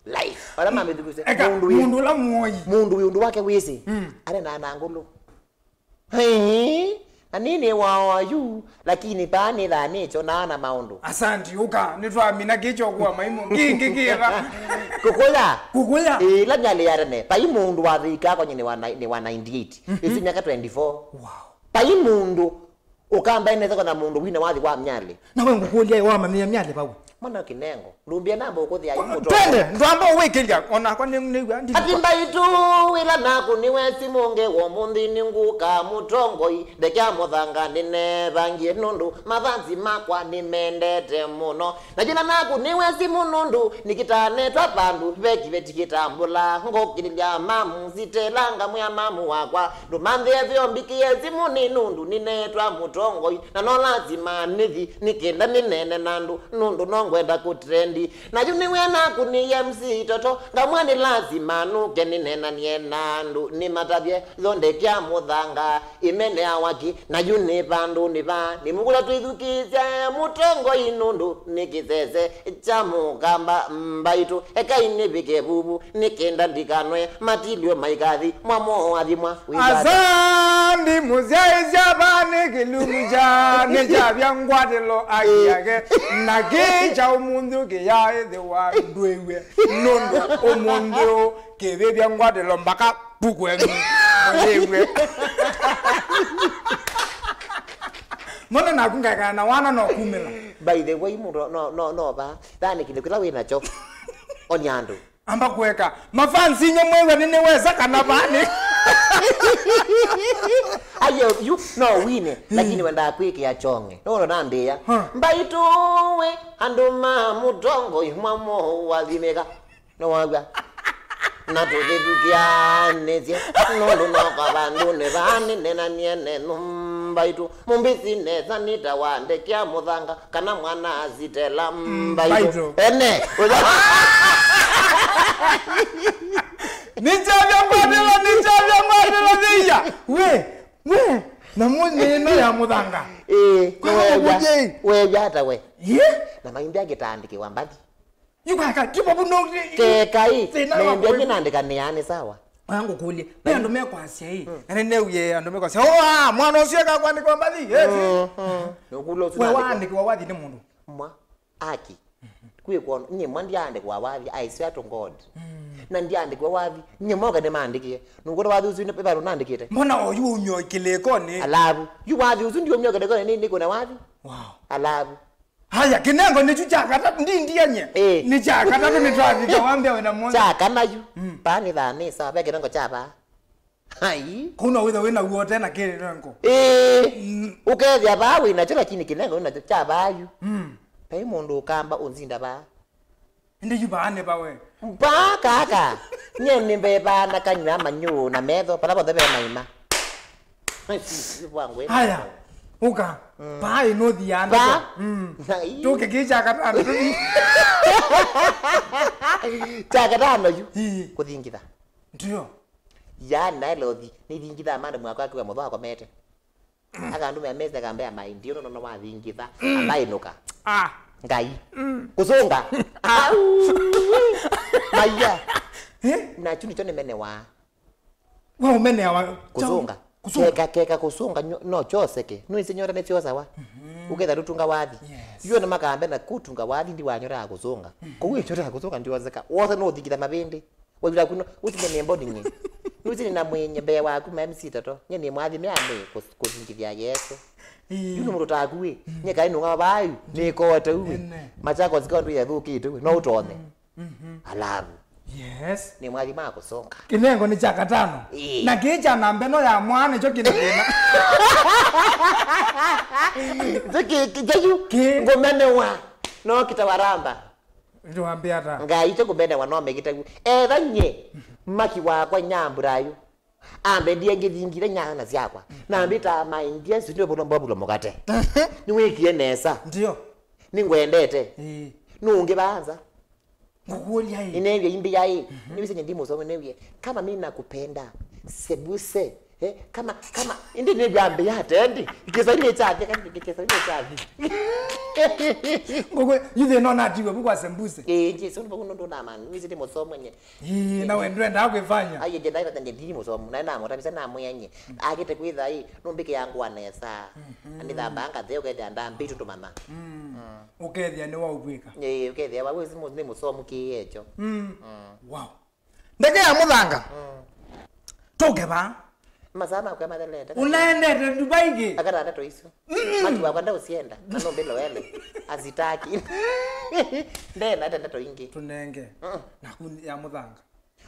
Life. Ala mamĩthukuse. Eka, mũndũ wĩ, mũndũ ũla mũoi. Mũndũ wĩ ũndũ wake wĩsĩ. Mm. Anenaa na ngũlũ. Hĩĩ, na nĩ nĩ wa oyu, lakini paa nĩthanĩtyo naana maũndũ. Asanti, ũka, nĩtwamina kĩkyo kwa maimũ. Kĩngĩ kĩva? Kũkũya. Kũkũya. Ĩĩ, ĩla myalĩ ya tene, vai mũndũ wathĩĩkaa kwa nyie nĩ wa ni-, nĩ wa ninety-eight. Mhm. Ĩsu myaka twenty-four. Wow. Vai mũndũ ũkambae nesa kwa na mũndũ wina wathi wa myalĩ. Na we ngũkũlya, wamanyĩa myalĩ vau? Mwana Kinengo, ndumbie namba ũkũthĩa yu mũtongoi. Twende, ndwamba ũwĩkĩlya, onakwa nĩ, nĩw'a ndilipa. Ati mbaitũ, wĩla naku nĩwe simũ ngewa ũmũnthĩ nĩngũka mũtongoi, ndekya mũthanga nĩnevangie nũndũ mafanzi makwa nĩmendete mũno. Na jina naku nĩwe simũ nũndũ nĩkĩtanetwa vandũ ve kĩveti kĩtambũla, ngokĩlĩlya mamu, sitela ngamwĩa mamu wakwa, ndũmanthĩe vyo mbikĩe simũ nĩ nũndũ nĩnetwa mũtongoi, na no lazima nĩthi nĩkenda nĩnene na andũ nũndũ no ngwenda kũtrendi. Na yu nĩwĩa naku nĩ M C Toto, ngamwĩa nĩ lazima nũke nĩnenanie na andũ, nĩmatavye thondekya mũthanga, ĩmene awaki, na yu nĩ vandũ nĩ va, nĩ mũkũla twĩthukĩĩsya mũtongoi nũndũ nĩ kĩsese kya mũkamba mbaitũ. Ekai nĩvike vuvu, nĩkenda ndikanwe matilio maikathi, mwamo wathimwa. Asandi mũsyaĩsya vaa nĩ kĩlungu kya nĩ kyavya ngwatĩlo aki yake, na kĩ kya ũmũnthĩ ũkĩyaĩthĩwa ndwĩw'e, nũndũ ũmũnthĩ ũ kĩvĩvya ngwatĩlo mpaka pukwenu mũyĩw'e. Mona naku ngaekana na wana no kumĩla. By the way, mũndũ no, no, no va thanĩ kĩndũ kĩla wĩ nakyo. Onia andũ. Amba kũeka. Mafansi inyo mwĩwe nĩnĩwesa kana vani. Ayo, yu, no wine, lakini wendaa kwĩkĩa chonge. No, no, nambĩa. Huh. Mbaitũ we, andũ ma mũtongoi mwamo wathimĩka. Nĩwaw'a. Na tũthĩthukĩanĩsye. Nũndũ noka vandũnĩ vaa nĩnenanie nenyu mbaitũ. Mũmbĩsi nesa nĩtawa ndekea mũthanga. Kana mwana asitela mbaitũ. Mbaitũ. Ene. Nĩkyavya ngwatĩlo, nĩkyavya ngwatĩlo thĩia. We, we, na mũnyĩno ya mũthanga. Ĩĩ, kwĩw'a. Weew'a ata we? Ye? Na maimbĩa ngĩtandĩkĩwa mbathi. Yu kaka, ti babu no. Kekai, thĩna wa nĩmbĩa kwĩ- nyie nandĩkanĩa nĩ sawa. Oya ngũkũlye. Ve andũ mekwasya ĩ. Na nĩnewie andũ mekwasya, "Oh, ah, mwana ũcio eka kwandĩkwa mbathi." Yes. Mm, mm. Nũkũlya ũsu we nandĩkwa. Waandĩkĩwa wathi nĩ mũndũ. Mwa, aki. Kwĩ kwona, nyie mwa ndiandĩkwa wathi, I swear to God. Mm. Na ndiandĩkwa wathi, nyie moka nĩmaandĩkie. Nũkũna wathi ũsu nĩ vandũ nandĩkĩte. Mbona oyu umio kĩlĩkonĩ? Alavu, yu wathi ũsu ndiumio kĩlĩkonĩ, nĩ, nĩ kuna wathi. Wow. Alavu. Haya, kĩnengo nĩkyu kya katatũ, ndindianye. Ĩĩ. Nĩ kya katatũ nĩtwavika wambĩa wĩna mwana. Kya kana yu. Mm. Paa nĩ thaa nĩ sawa, ve kĩnengo kya paa. Ai. Kũu no wĩthe wĩna guo ũte na kĩnengo. Ĩĩ. Mm. Ũkethĩa paa wĩnakyo, lakini kĩnengo wĩnakyo kya paa yu. Mm. Vai mũndũ ũkamba ũnzinda paa. Ĩndĩ yu paa nĩ pa we. Paa kaka. Nyie nĩmbepaa na kanyw'a manyũũ na metho, pala vonthe ve maima. Haya, ũka. Mm. Paa ĩnũthiaa. Paa? Mm. Na ii. Tũke kĩ kya katano tũthi. Kya katano yu. Ii. Kũthingitha. Ndio. Yaani naĩ lothi, nĩthingithaa mandũ mwakwa akiwa mũtho akomete. Akandũmĩa mesi akambĩa, "Mai, ndio nono wathingitha." Ambainũka. Ah. Ngai. Mm. Kũsũnga. Ah. Au. Maya. Eh? Na kyu nĩkyo nĩmenewa. We ũmeneawa kũsũnga. Kũsũnga. Keka, keka kũsũnga nyo-, no kyoseke. Nũĩsĩ nyota nĩsyosawa. Mhm. Ũketha ndũtunga wathi. Yes. Yu ona makambe na kũtunga wathi ndi wa nyota ya kũsũnga. Mhm. Kũu nyota ya kũsũnga ndioseka. Wose no ũthingitha mavĩndĩ. Wĩvila kuno, ũsinde nĩ mboni ng'e. Nũsinde na mwĩnyĩ mbee waku ma M C Toto. Nye nĩ mwathi me amwe kũthingithia Yesu. Ĩĩ. Yu nĩ mũndũ taku ĩ. Mm. Nye kaĩ nũng'ama vayu, nĩ kote uwe. Ene. Machakos kaũndũ yathũkĩte uwe. No ũtonye. Mm. Mhm. Alavu. Yes. Nĩ mwathi ma kũsonga. Kĩnengo nĩ kya katano. Ĩĩ. Na kĩĩ kya namba ĩno ya mwana nĩkyo kĩna thĩna. Nĩ kĩ, kĩ, kĩ, yu. Kĩ. Ngũmenewa. No kĩtawaramba. Nĩwambĩa ata? Ngai, kyo kũmenewa no mekĩte yu. Etha nye, maki wakwa nyambura yu. Ambendie ngĩthingithe nyana syakwa. Na mbĩtaa maindia isu ndio bobulo mukate. Nĩwĩkie nesa. Ndio. Nĩngwendete. Ĩĩ. Nũngĩ vanza. Ngũkũlya ĩ. Nĩnewie imbĩa ĩ. Nĩwĩsĩ nye ndi mũsomu nĩwie. Kama mimi nakupenda, sebuse. Eh, kama, kama, indi nĩwĩa mbĩa atendi. Kĩswahili kyathi, kani kĩswahili kyathi. Ngũkũ, yu thĩna ũnatiwe vu kwa sembuse. Ĩĩ, nje, sio ndio ndo na man. Nĩwĩsĩ ndi mũsomu nye. Ĩĩ, na we ndwendaa kwĩfanya. Ai, nje ndaira tende ndi mũsomu. Na na mota bisa na mwenye. Akĩte kwĩtha ĩ, nũmbĩkĩaa ngũa nesa. Mhm. Nĩthambaa ngatheo kethĩa ndambĩtũ tũmama. Mm. Mm. Ũkethĩa nĩ waũvwĩka. Ĩĩ, ũkethĩa wa wĩsĩ mũ-, nĩ mũsomu kĩĩ ekyo. Mm. Mm. Wow. Ndeke ya mũthanga. Mm. Tũke va. Masaa makwa mathelete. Unaendete Dubai kĩ? Akata ndeto isu. Maki wakwa ndaũsienda. Na no mbilo ele. Azitaki. Ndena ndeto ingi. Tunenge. Na kuni ya mũthanga.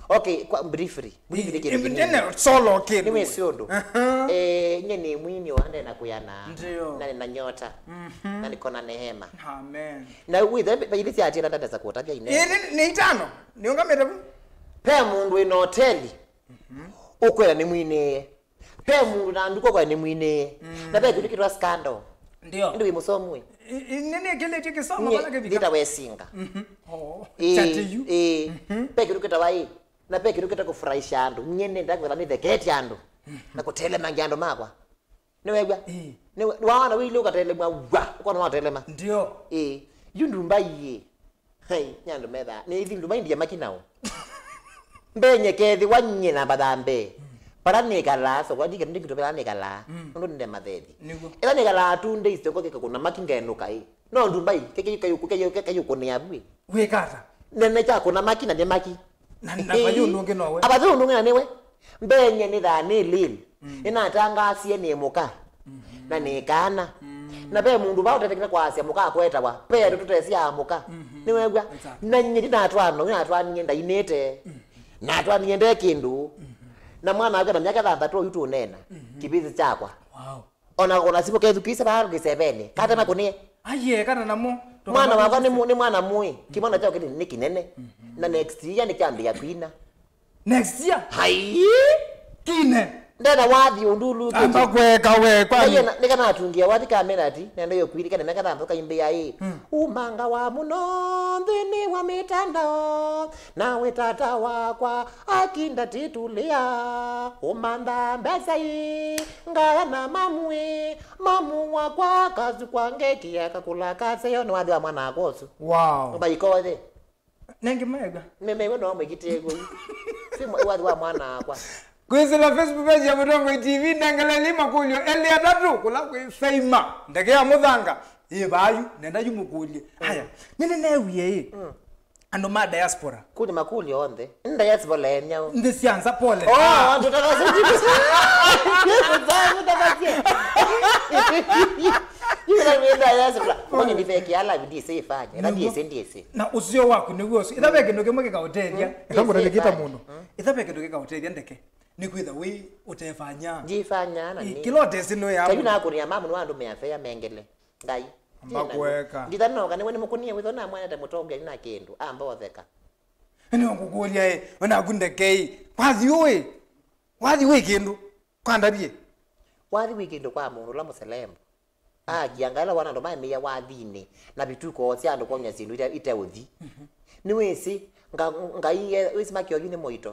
Okay, kwa briefly. Briefly kĩndũ kĩnini. Ndene solo kĩndũ. Nĩ wĩsĩ ũndũ. Eh, nye nĩ mwini wa ndena kuyana. Ndio. Na nĩ na nyota. Na niko na neema. Amen. Na withe bailisi atira ndata za kutavya ine. Ĩĩ, nĩ itano. Nĩũngamĩte vu. Pe mũndũ ĩna hoteli. Ũkwĩra nĩ mwinĩe. Pe mũndũ na nduka kwa nĩ mwinĩe. Na pe kĩndũ kĩtwa scandal. Ndio. Ndio wĩ mũsomu ĩ. Nene kile tiki soma kana kĩvika. Ndita wesinga. Oh. Chati yu. Eh. Pe kĩndũ kĩtawa ĩ. Na pe kĩndũ kĩta kũfurahisha andũ. Nyene ndakwĩra nĩ thekete andũ. Na kũtelemangia andũ makwa. Nĩwew'a? Ĩĩ. Nĩwe- nĩwaona wĩile ũkatelemwa wa ũkona watelema. Ndio. Ĩĩ. Yu ndumbai ĩ. Hei, nyandũ methaa nĩithi ndumbai ndiye makinao. Mbenye kethĩwa nyie namba tha mbee. Para nĩkalaa soko ndike ndikito para nĩkalaa. Nũndũ nĩnde mathethi. Nĩguo. Ĩla nĩkalaa tu ndei soko kĩkakũna maki ngenũka ĩ. No ndumbai kekeyũkũnĩa vwĩ. Wĩkata. Nene kyakũna maki na nĩ maki. Na na vayu ndungi nowe. Avathe ũndũ ng'ina nĩwe. Mbenye nĩ thaa nĩ lĩl. Nĩnatangaasie nĩ mũka. Na nĩ kana. Na ve mũndũ vaa ũtetekile kwasya mũka akwetawa. Ve andũ tũtesyaa mũka. Nĩwew'a? Na nyie ndinatwano, nĩnatwanie ndainĩte. Natwanie nde kĩndũ. Na mwana wake na myaka thanthatũ oyu tũneena. Kĩvĩsĩ kyakwa. Wow. Ona ona simu kethu kisa ba kĩseveni. Kata makũnie. Aye kana namo. Mwana wakwa nĩ mu- nĩ mwana mũĩ. Kĩmwana kyao kĩti nĩ kĩnene. Na next year nĩ kyambia kwina. Next year. Hai. Kine. Ndena wathi undulu. Amba kweka we kwa. Nĩkana atungia wathi kamera ati nenda yo kwirika nĩ meka thambo kaimbia ĩ. Umanga wa mũno nthĩnĩ wa mitandao. Nawe tata wakwa akinda titulia umantha mbesa ii ngaya na mamu ĩ mamu wakwa kasu kwa ngeki akakula kaseo nĩ wathi wa mwana akwa ũsu. Wow. Mbaikothe. Nengi mega. Meme iwe no mwĩkĩtĩe gũi. Si mwa- wathi wa mwana akwa. Kwĩsĩla Facebook page ya Mũtongoi T V ndengeleli makũlyo elĩ atatũ kũla kwĩ Feima ndeke ya mũthanga ĩ vayu nenda yu mũkũlye. Aya, nĩnĩnewie ĩ. Andũ ma diaspora. Kuni makũlyo onthe. Nĩ diaspora ya nyau. Nthĩ sya nza pole. Oh, andũ takasie. Andũ takasie. Yule mimi diaspora. Kwani ndiveke ala bidii sifanye. Na ndiye ndiye. Na ũseo waku nĩw'o ũsu. Ĩtha ve kĩndũ kĩmwe kĩkaũtethya. Eka mũtethya kĩta mũndũ. Ĩtha ve kĩndũ kĩkaũtethya ndeke. Nĩkwĩtha wĩ ũtefanya. Ndifanya na nĩ. Kĩla ũtesi nũya. Kayu nakũnĩa mamu nĩ andũ mea fea mengele. Ngai. Mbakweka. Ndithanoka nĩwe nĩmũkũnie wĩtho na mwanete mũtongia na kĩndũ. Amba otheka. Nĩ ngũkũlya ĩ, onaku ndekei. Wathi ũĩ. Wathi wĩ kĩndũ. Kwa ndavye. Wathi wĩ kĩndũ kwa mũndũ ũla mũselembo. Aakia ngai ĩla wana andũ maemĩĩa wathinĩ na vituko sya andũ kwony'a syĩndũ ite- iteũthi. Nĩwĩsĩ nga- ngai e- wĩsĩ makĩo yu nĩ mũito.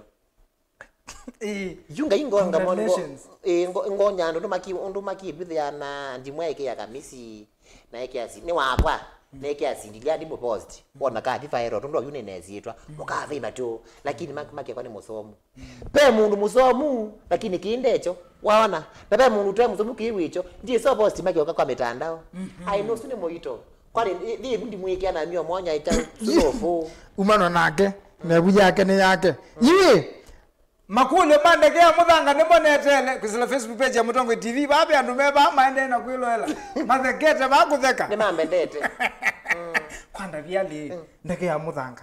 Ĩĩ. Yu ngai ngo- nga- ngo- Congratulations. Ĩĩ, ngo- ngonya andũ ũndũ maki- ũndũ makĩvithĩa na ndimũ yaĩkĩa kamisi na ĩkĩa si- nĩ wakwa na ĩkĩa sindilia ndimũ post wona kathi faero tondũ yu nĩnesyĩtwa mũkathĩma tu lakini mak- makĩkwa nĩ mũsomu. Ve mũndũ mũsomu, lakini kĩĩ ndekyo, waona? Na ve mũndũ ũte mũsomu kĩĩ wĩkyo, ndiĩsĩ o post makĩoka kwa mitandao. Ai, nũsu nĩ mũito. Kwani, ĩ- ĩ- ĩvu ndimwĩkĩa na mio mwanya ĩkya sunofu. Umanwa nake, na ĩvu yake nĩ yake. Yu ĩ, makũlyo ma ndeke ya mũthanga nĩmo neteele kwĩsĩla Facebook page ya Mũtongoi T V. Vaa ve andũ me vaa maendee na kwĩloela. Mathekete vaa kũtheka. Nĩmambendete. Kwa ndavya lĩ, ndeke ya mũthanga.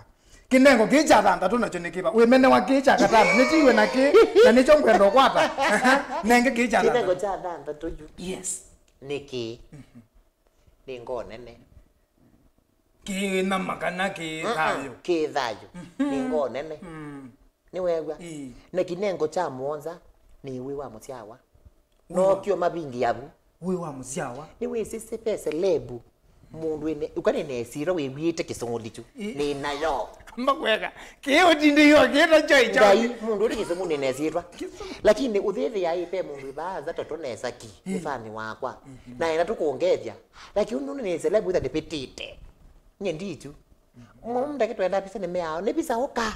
Kĩnengo kĩĩ kya thanthatũ nakyo nĩ kĩva? Wĩmenewa kĩĩ kya katano? Nĩtiwe na kĩĩ, na nĩkyo ngwenda ũkwata. Nenge kĩĩ kya Kĩnengo thanthatũ. Kya thanthatũ yu. Yes. Nĩ kĩĩ? Nĩ ngoo nene. Kĩĩ na makana kĩ thayũ. Kĩ thayũ. Nĩ ngoo nene. Nĩweew'a? Ĩĩ. Na kĩnengo kya mũonza nĩ wĩ wa mũsyawa. Nokyo mavingi yavu. Wĩ wa mũsyawa. Nĩwĩsĩ ve selebu mũndũ ene uka nĩnesirwa wĩw'ĩte kĩsũngũli kyu. Ĩ. Nĩnayo. Amba kweka. Kĩĩ ũtindĩiwa kĩĩ nakyo ngai. Mũndũ ũrĩ kĩsũngũ nĩnesitwa. Lakini ũthĩthĩa ĩ ve mũndũ ĩvaaza toto nesa ki. Ĩ. Ĩfani wakwa. Na ena tũkũngethya. Lakini ũndũ nĩ selebu itha ndĩpĩtĩte. Nye ndikyu. Mũndũ ndakĩtwenda visa nĩmeao. Nĩ visa ũka.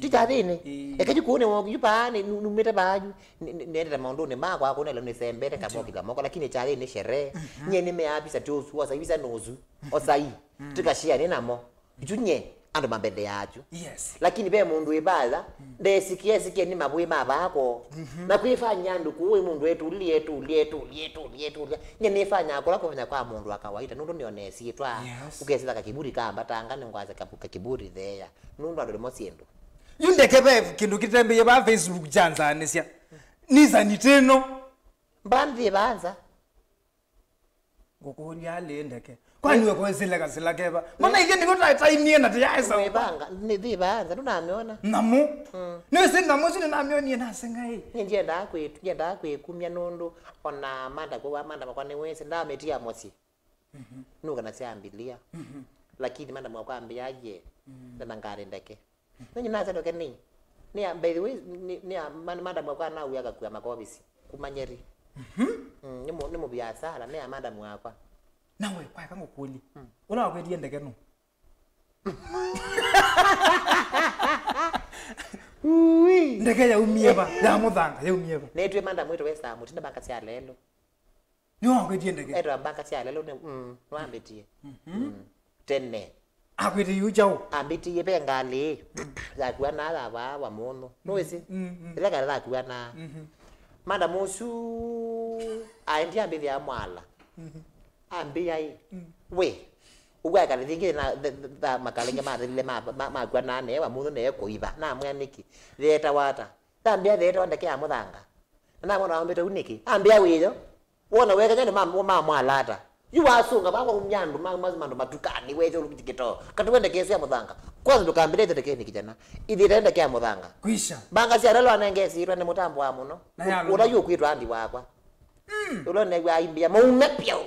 Ti kyathĩnĩ. Eka yu kũũ nĩ woki yu paa nĩ- nu- numĩte paa yu. Nĩ- nĩ- nĩendete maũndũnĩ makwa kũnelo nĩsembete kamokila moko lakini kyathĩnĩ sherehe. Nye nĩmeavisa ti ũsu osa visa nũsu. Osai. Tikashia nĩ namo. Yu nye. Andũ mambeleaa asu. Yes. Lakini ve mũndũ wĩ vaya, ndesikie esikie nĩ mavũĩ ma vako. Na kwĩfanya andũ kũũ, mũndũ etũlie, etũlie, etũlie, etũlie, etũlia. Nye nĩfanyaa kũla kũfanya kwa mũndũ wa kawaida, nũndũ nĩona ĩsyĩtwa. Yes. Ũkesĩla kakiburi kambatanga, nĩngwasya kabu-, kakiburi theea. Nũndũ andũ nĩmo syĩndũ. Yu ndeke ve kĩndũ kĩtembĩie va Facebook kyanzaanĩsya. Nĩsa nĩtĩno. Mbanthi vanza. Ngũkũlya alĩ ndeke. Kwani we kwesĩle kasĩla keva? Mbona ithyĩ nĩko twaĩtainie na tĩyaesa ũkwa? Nĩvanga, nĩthi vanza, ndũnamĩona? Nyamũ? Mm. Nĩwĩsĩ nyamũ ĩsu nĩnamĩonie nasenga ĩ. Nĩ ndiendaa kwĩtu, ndiendaa kwĩkumya nũndũ ona manda kũu, manda makwa nĩwĩsĩ, ndamĩtia mũsyĩ. Mhm. Nũka na syambilia. Mhm. Lakini manda makwa ambĩa ye, mm, na ngarĩ ndeke. Nonyi nasenoke nĩ. Nĩ ya, by the way, nĩ, nĩ ya man-, madam wakwa anawia akakua makovisi. Kuma Nyeri. Mhm. Mm, nĩ mũ-, nĩ mũbiasara, nĩ ya madam wakwa. Nawe, kwaeka ngũkũlye. Mm. Ũla wakwĩtie ndeke nũ? Ui. Ndeke yaumie va, ya mũthanga, yaumie va. Netwe madam witũ wesa mũtinda baka sya lelo. Nĩwe wakwĩtie ndeke? Etwa mbaka sya lelo nĩ, mm, nĩwambĩtie. Mhm. Mm. Tene. Akwĩtie yu kyaũ? Ambĩtie ve ngalĩ yakua na ya vaa wa mũno. Nũĩsĩ? Mm, mm. Ĩla ngalĩ yakua na. Mhm. Madam ũsu aendie ambĩthĩa mwala. Mhm. Ambĩa ĩ, mm, we, ũgwa kalĩ thingĩ na, the, the, the, makalenge mathelile ma, ma, makua na newa mũno ne kũiva. Namwĩa nĩkĩ? Theeta wata? Ambĩa theeta wa ndeke ya mũthanga. Na namwona wambĩte u nĩkĩ? Ambĩa wĩyo. Wona wekany'a nĩ ma, ma mwalata. Yu wasunga, vawaumya andũ ma, ma, andũ matukani, wethe ũlukiti kĩtoo. Kati wende kesi ya mũthanga. Kwanza ndũkambĩle ĩthe ndekeni kijana. Ithiĩte ndeke ya mũthanga. Kwisha. Mbanga sya lelo anenge siitwa nĩ mũtambo wa mũno. Na ya ũla yu ũkwĩtwa andi wakwa. Mm. Ũla nĩw'a aimbia maume pyau.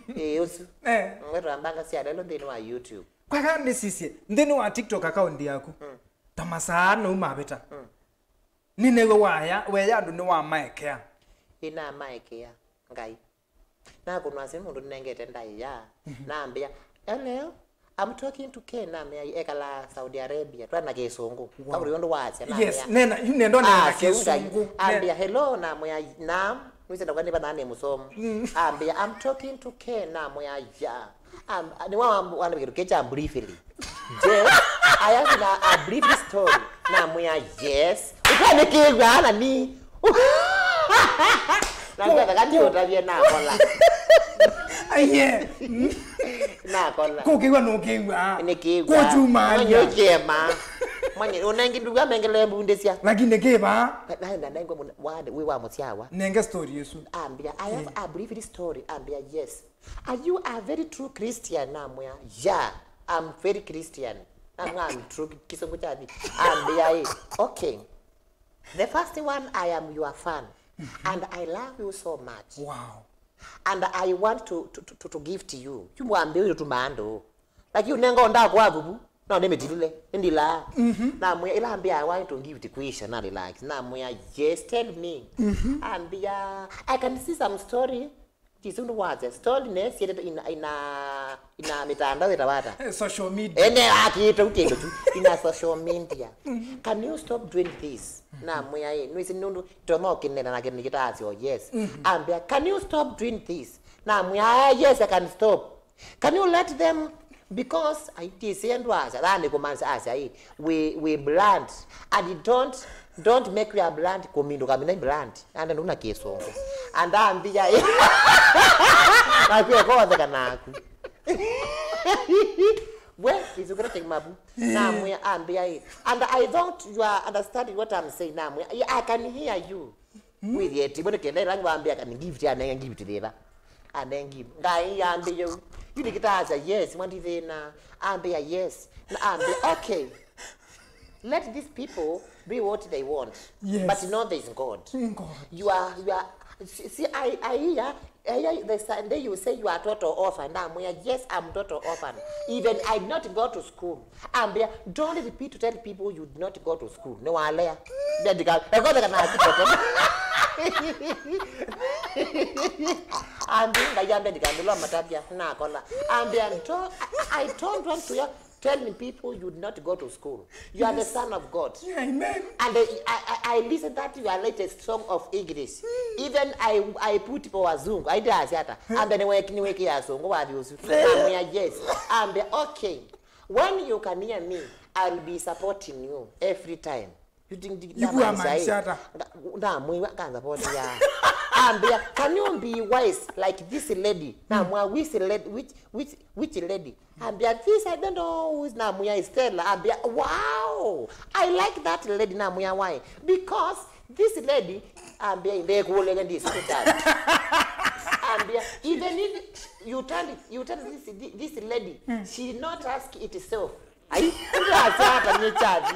Ĩĩ, ũsu. Eh. Mwetwa mbanga sya lelo nthĩnĩ wa YouTube. Kwaka ndĩsisye, nthĩnĩ wa TikTok account yaku. Mm. Ta masaa nau mavĩta. Mm. Nĩnewe waya, weya andũ nĩwamaekea. Ĩnamaekea, Ngai. Nakũnwa simu mũndũ nĩnengete ndaĩa, mhm, nambĩa, "Hello, I'm talking to Ken," namĩa, ekala Saudi Arabia, twana kĩsũngũ. Wow. Kavuri ũndũ wasya, namĩa. Yes, nena, yu nendo nena kĩsũngũ. Ambĩa, "Hello," namwĩa, "Naam." Nĩsenda kwa nĩva nane mũsomo. Mm. Ambĩa, "I'm talking to Ken," namwĩa, "Yeah." Am-, nĩwa wamb-, wambĩa kĩndũ kĩkya briefly. Yes, I have a, a brief story. Namwĩa, "Yes." Ũkanĩkĩw'a na ni. Na ngathaga ndiũtavye nakola. Aiye. Nakola. Kũkĩw'a nũkĩw'a. Nĩkĩw'a. Kũchuma. Manye ũkĩema. Manye, ũnengi nduga mengele mbundĩsya. Lakini kĩva? Na, na, na, nengwe mũna, wa, wĩ wa mũsyawa. Nenge story ĩsu. Ambĩa, "I have a brief story." Ambĩa, "Yes." "Are you a very true Christian?" Namwĩa, "Yeah, I'm very Christian." Namwĩa, "I'm true." Kĩsũngũ kya thi. Ambĩa ĩ, "Okay. The first one, I am your fan. And I love you so much. Wow. And I want to, to, to, to, to gift you." Yu mwambĩ ũyũ tũtuma andũ. Lakini ũnenga ũndakwa vuvu. No, nĩmĩtilile. Nĩndilaa. Mhm. Namwĩa, ĩla ambĩa, "I want to gift Kwisha," na relax. Namwĩa, "Yes, tell me." Mhm. Ambĩa, "I can see some story." Jisi ũndũ wasya story nesietete ina, ina, ina mitandao ĩtawata. Eh, social media. Ene akĩte ũkĩndũ tu ina social media. Can you stop doing this? Namwĩa ĩ, nĩwĩsĩ nũndũ tono kĩnena na kĩnĩ kĩtasyo, yes. Ambĩa, "Can you stop doing this?" Namwĩa, "Ah, yes, I can stop." "Can you let them, because I did say ndwasya, that nĩ kũmanza asya ĩ, we, we blunt. And don't, don't make your blunt kũmindũka mina blunt." Ande nduna kĩsũngũ. Andambia ĩ. Nakwĩa kotheka naku. We, izukira kimabu. Namwĩa ambia ĩ. "And I don't, you are understanding what I'm saying." Namwĩa, "I can hear you." Wĩthĩe ti mbona kenda ĩla ngwambĩa kani gift, anenge gift thĩva. Anenge gift. Ngai ambĩa yu. Yu ndikitaasya yes, mwa ndi thĩna. Ambĩa yes. Na ambĩa, "Okay. Let these people be what they want." Yes. But know there is God. Mm, God. You are, you are, see, see, I, I hear, I hear the Sunday you say you are total orphan. Namwĩa, "Yes, I'm total orphan. Even I did not go to school." Ambĩa, "Don't repeat to tell people you did not go to school." Nĩwalea. Ndendika, ekotheka na akitoto. Ambi, Ngai ambe ndikambĩlwa matavya, nakola. Ambĩa, "Don't, I, I don't want to hear telling people you did not go to school. You are the son of God." Yeah, amen. And I, I, I, I listen that your latest song of English. Even I, I put for wazungu. I did ask hata. Ambĩa, "Niweki, niweki ya songo wa viusu." Ambĩa, "Yes." Ambĩa, "Okay." When you can hear me, I'll be supporting you every time. You think that Ikuwa man said, maisha ata? Nga-, ndamwĩwa kanza poti ya. Ambia, can you be wise like this lady? Namwa, which lady, which, which, which lady? Ambia, this I don't know who is, namwĩa Stella. Ambia, wow, I like that lady. Namwĩa, why? Because this lady, ambia, ndekũlĩle ndĩsukutani. Ambia, even if you tell, you tell this, this lady, she not ask itself. Ai, ndasata nĩ chathi.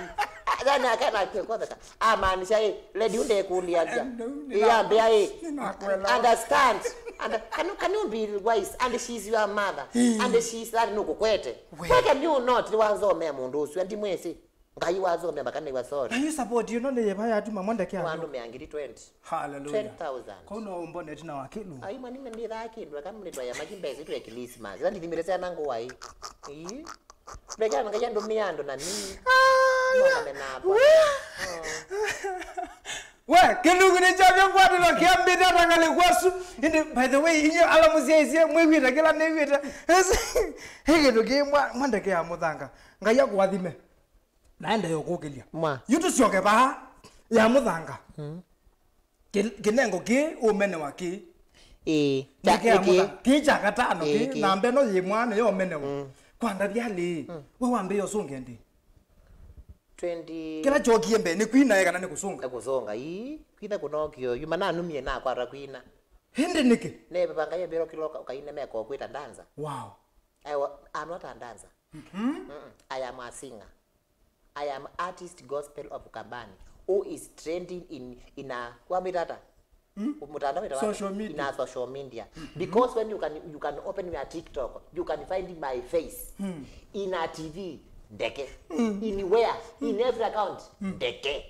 Then akana kwekotheka. Amaanisha, eh, lady, undekũlĩasya. Ĩyambĩa, eh, understand. And can you, can you be wise? And she's your mother. And she's that nũkũkwete. Why can you not? Nĩwanzomea mũndũ ũsu, ndimwĩsĩ. Ngai wasomea mpaka nĩwa sorry. Na yu support ĩno nĩ yĩva yatuma mo ndeke andũ? Wandũmĩa ngiri twenty. Hallelujah. Twenty thousand. Kau no ũmbone tina wa kĩlu. Ai, mani, nĩ ndaa kĩndũ, aka mnitwa ya maki mbesa itwe Christmas. Ĩla ndithimĩte syana ngũa ĩ. Ĩĩ. Ndekana Ngai andũmĩa andũ na nini. Mwana menapa. We, kĩlungu nĩ kyavyo ngwatĩlo kĩambĩte atangalĩ kwasu. Ĩndĩ, by the way, inyo ala mũsyaisye, mwĩw'ĩte kĩla nĩw'ĩte. He kĩndũ kĩ mwa-, mwa ndeke ya mũthanga. Ngai akũathime. Naende yokũkĩlya. Mwa. Yu tũsyoke vaa ya mũthanga. Kĩ-, kĩnengo kĩ ũmenewa kĩ. Ĩĩ. Ndeke ya mũthanga. Kĩ kya katano kĩ, namba ĩno yĩ mwana yo ũmenewa. Kwa ndavya lĩ, we wambĩĩa ũsũnge ndĩ? Twenty. Kĩla kyokie mbee nĩ kwina ĩ kana nĩ kũsũnga? Nĩ kũsũnga, ii. Kwina kũnokio, yu mananumie nakwata kwina. Ĩndĩ nĩkĩ? Nevevanga yembĩro kĩloka ũkaine meko kwĩta danza. Wow. I wa-, I'm not a dancer. Mm-mm. I am a singer. I am artist gospel of Ukambani who is trending in, in a, wamwĩta ata? Mtandao wĩtawa ata? Social media. In a social media. Because when you can, you can open your TikTok, you can find my face in a T V, ndeke. In where? In every account, ndeke.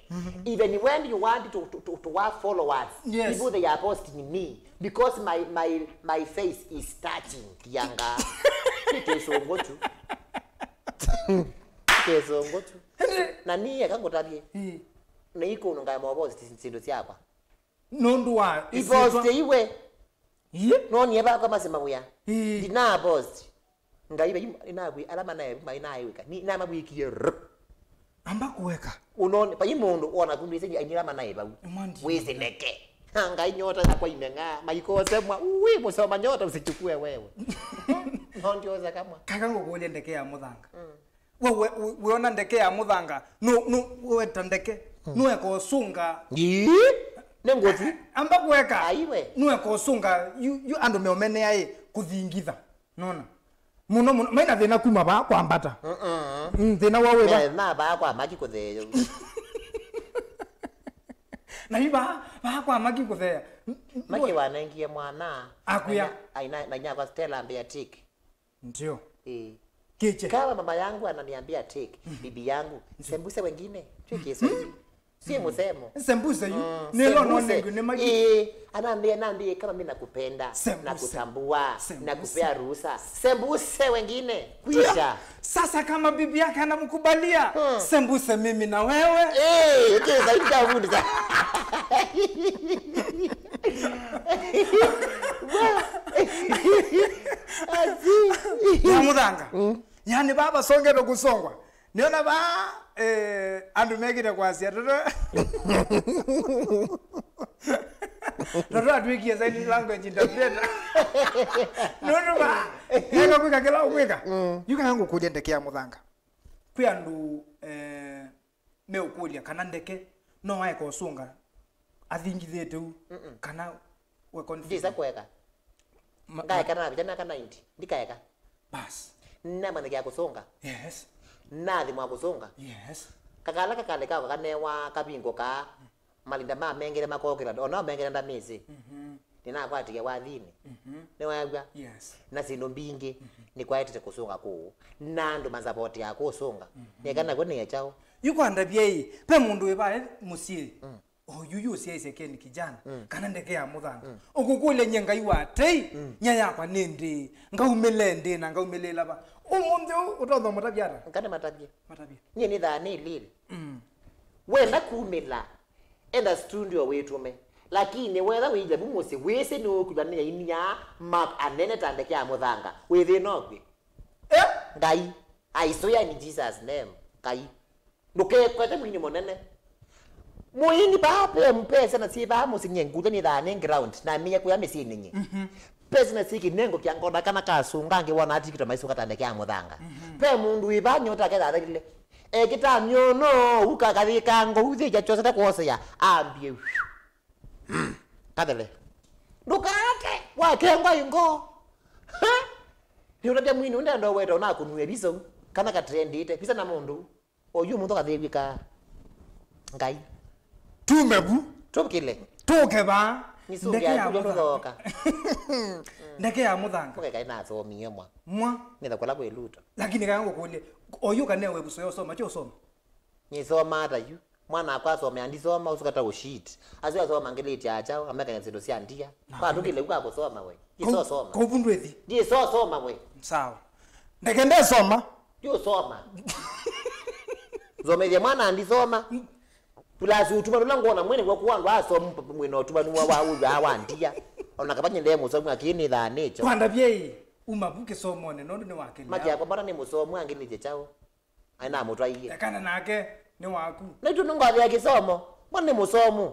Even when you want to, to, to, to have followers, yes, people they are posting me because my, my, my face is touching. Tianga. Ni kĩsũngũ tu. Kĩsũngũ tu. Na niĩ eka ngũtavye. Ĩĩ. Na ikũnũngae moposti syĩndũ syakwa. Nũndũ wa iposti iwe. Ĩĩ. Nonie vakwa masema wĩa. Ĩĩ. Ndina post. Ngai vai inakwĩ ala manae, mainaewĩka. Ni namavwikie. Amba kũeka. Unone, vai mũndũ wona kundwĩsĩ ainĩla manae vau. Wĩsĩneke. Na Ngai nyota yakwa imeng'a, maikosemwa. Ui, musoma nyota usichukue wewe. No ndioza kamwa. Kaka ngũkũlye ndeke ya mũthanga. Mm. We, we, we, wĩona ndeke ya mũthanga, nũ, nũ, weta ndeke, nũeka ũsũnga. Ii, nĩ ngũthi. Amba kũeka. Ai we. Nũeka ũsũnga, yu, yu andũ meũmenea ĩ, kũthingitha. Nona? Mũno, mũno, maina thĩna kuma vaa kwambata. Mm-mm. Mm, thĩna wa wĩva? Eh, na vaa kwa maki kũtheea. Na yu vaa, vaa kwa maki kũtheea. Maki wanengie mwana. Akwĩa. Aina, aina, na nyakwa Stella ambĩa tik. Ndio. Eh. Kiche. Kama mama yangu ananiambia tik, bibi yangu, sembuse wengine. Sio Kiswahili. Si msemo. Sembuse yu. Mm, nilo no sembuse. Nengu ni magi. Eh, anaambia, naambie kama mimi nakupenda, sembuse, nakutambua, sembuse, nakupea ruhusa. Sembuse wengine. Kwisha. Sasa kama bibi yake anamkubalia, sembuse mimi na wewe. Eh, okay, zaidi ya fundi. Ya mũthanga. Mm. Yani baba songe ndo kusongwa. Niona ba, eh, andũ mekĩte kwasya, tũtũ. Tũtũ atwĩkie sign language interpreter. Nũndũ ba, eka kwĩka kĩla ũkwĩka. Mm. Yu kana ngũkũlya ndeke ya mũthanga. Kwĩ andũ, eh, meũkũlya kana ndeke no aeka ũsũnga athingithĩte u, kana we confident. Ndisa kũeka. Ma-, ngaeka na vita myaka ninety, ndikaeka. Bas. Namanyĩkĩa kũsũnga. Yes. Nathimwa kũsũnga. Yes. Kakala kakale kakwa kanewa kavingo kaa. Malinda ma mengele makokĩla, ona mengele ndamĩsĩ. Mhm. Nĩnakwatĩĩa wathinĩ. Mhm. Nĩwaew'a? Yes. Na syĩndũ mbingĩ, nĩkwaetete kũsũnga kũũ. Na andũ masapotea kũsũnga. Mhm. Nĩeka nakw'o nĩe kyaũ? Yu kwandavya ĩ, ve mũndũ wĩ vaĩ mũsyĩ. Mm. Oyu yu ũsyaisye Ken kijana, kana ndeke ya mũthanga. Mm. Ũkũkũlya nyie Ngai wa tei, nya yakwa nĩ ndĩĩ, ngaumĩle ndĩĩ na ngaumĩlĩĩla va? Ũmũnthĩ ũũ ũtonya ũmũtavya ata? Nka nĩmatavye. Matavye. Nyie nĩthaa nĩ lili. Mm. Wenda kumĩla, enda studio wĩtũme. Lakini wetha wĩilya vu mũsyĩ, wĩsĩ nĩũkwĩw'a nĩ ainia map anene ta ndeke ya mũthanga. Wĩthĩna ũkwĩ. Eh? Ngai. I swear in Jesus' name. Ngai. Ndũkekwete mwini mũnene. Mũini vaa pe, pe syana syĩ vaa mũsyĩ nye ngutha nĩ thaa nĩ ground, na mĩya kũya mĩsyĩnĩ nye. Mhm. Pe syana syĩ kĩnengo kya ngonda kana kasunga angĩ wona atikitwa maisunga ta ndeke ya mũthanga. Mhm. Pe mũndũ wĩ vaa nyota aketha athelile. Ekĩta myono, uka kathĩka ngou thĩkya kyosete kwoseya, ambie. Mm. Kathele. Ndũkaate, wakengwa ingo. Ha? Nĩ ũtavya mwini ũndenda ũweta ũnakũnue visa u, kana katrendĩte, visa na mũndũ. Oyu mũndũ kathĩw'ĩka. Ngai. Tume vu. Tũkĩle. Tũke vaa. Nĩsũngĩa Ndeke ya kulo mũthanga. Ndũthooka. Ndeke ya mũthanga. Mũke kaĩ nathomie mwa. Mwa. Nĩtha kũla kwĩ Luto. Lakini kaya ngũkũlye. Oyu kanewe vuso ya ũsoma, ti ũsoma. Nĩsoma ata yu? Mwana akwa asomea ndisoma, ũsu kata ũshit. Asu asoma ngiliti acha, amekanya syĩndũ sya ndia. Na kwa tukile uka kusoma we. Ndisosoma. Kovu ndwĩthi. Ndisosoma we. Sawa. Ndeke ndesoma. Ndiusoma. Thomethia mwana ndisoma. Plus utuma nula ngona mwene kwa kuwa ndo asoma mwene utuma nuwa wa uyu wa ndia. Ona kapanye ndemu somu akini tha nature. Kwanda vyei uma vuke somone nondu ni wakili. Maki akwa mbona ni musomu angiliti chao. Ai namũtwaie. Ekana nake nĩ waku. Naitũ nũngathĩa kĩsomo. Mbona nĩ mũsomu?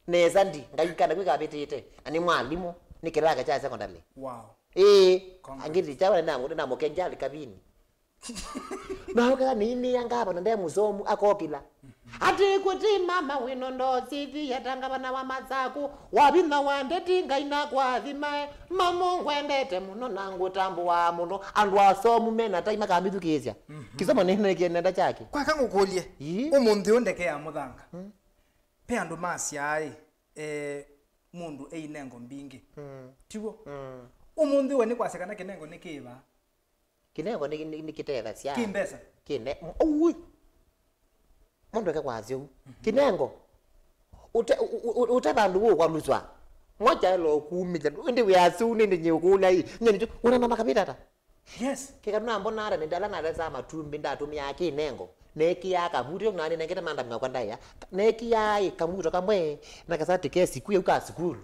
Nesa ndi, ngaikana kwĩ kavĩtĩte. Na nĩ mwalimũ, nĩ kĩlaka kya secondary. Wow. Ĩĩ, congrats. Angĩ ndicha wale namũ-, namũkenja alĩ kavini. Na ũkaya nĩinĩa ngavana nde mũsomu, akokĩla. Atĩ kũtĩ mama wĩno ndosithia ta ngavana wa Masaku, wavinya wa ndeti Ngai na kwathimae, mamũ ngwendete mũno na ngũtambũaa mũno, andũ asomu mena tai makamĩthukĩĩsya. Mhm. Kĩsomo nĩ nĩ kĩnenda kyake. Kwaka ngũkũlye, ii, ũmũnthĩ ũyũ ndeke ya mũthanga. Mm. Pe andũ masyaa ĩ, eh, mũndũ einengo mbingĩ. Mm. Tiw'o? Mm. Ũmũnthĩ we nĩ kwasya kana kĩnengo nĩ kĩva? Kĩnengo nĩ, nĩ, nĩ kĩtethasya. Kĩ mbesa. Kĩne, m-, ũu. Mũndũ eke kwasya ũu. Mhm. Kĩnengo. Ũte, ũ-, ũ-, ũ-, ũte vandũ wũkwaluswa. Mwakyalo kumĩlya. Ĩndĩ wĩasya ũu nĩndĩ nyĩũkũlya ĩ. Nyie nĩkyo, wona namba kavĩta ata? Yes. Kĩka nambona ata nĩndala nalesaa matumbĩ ndatũmĩaa kĩnengo. Nekĩaa kavuti ũu nani nengete manda mwakwa ndaĩa. Nekĩaa ĩ kamuto kamwe na kasati ke siku yau ka sukulu.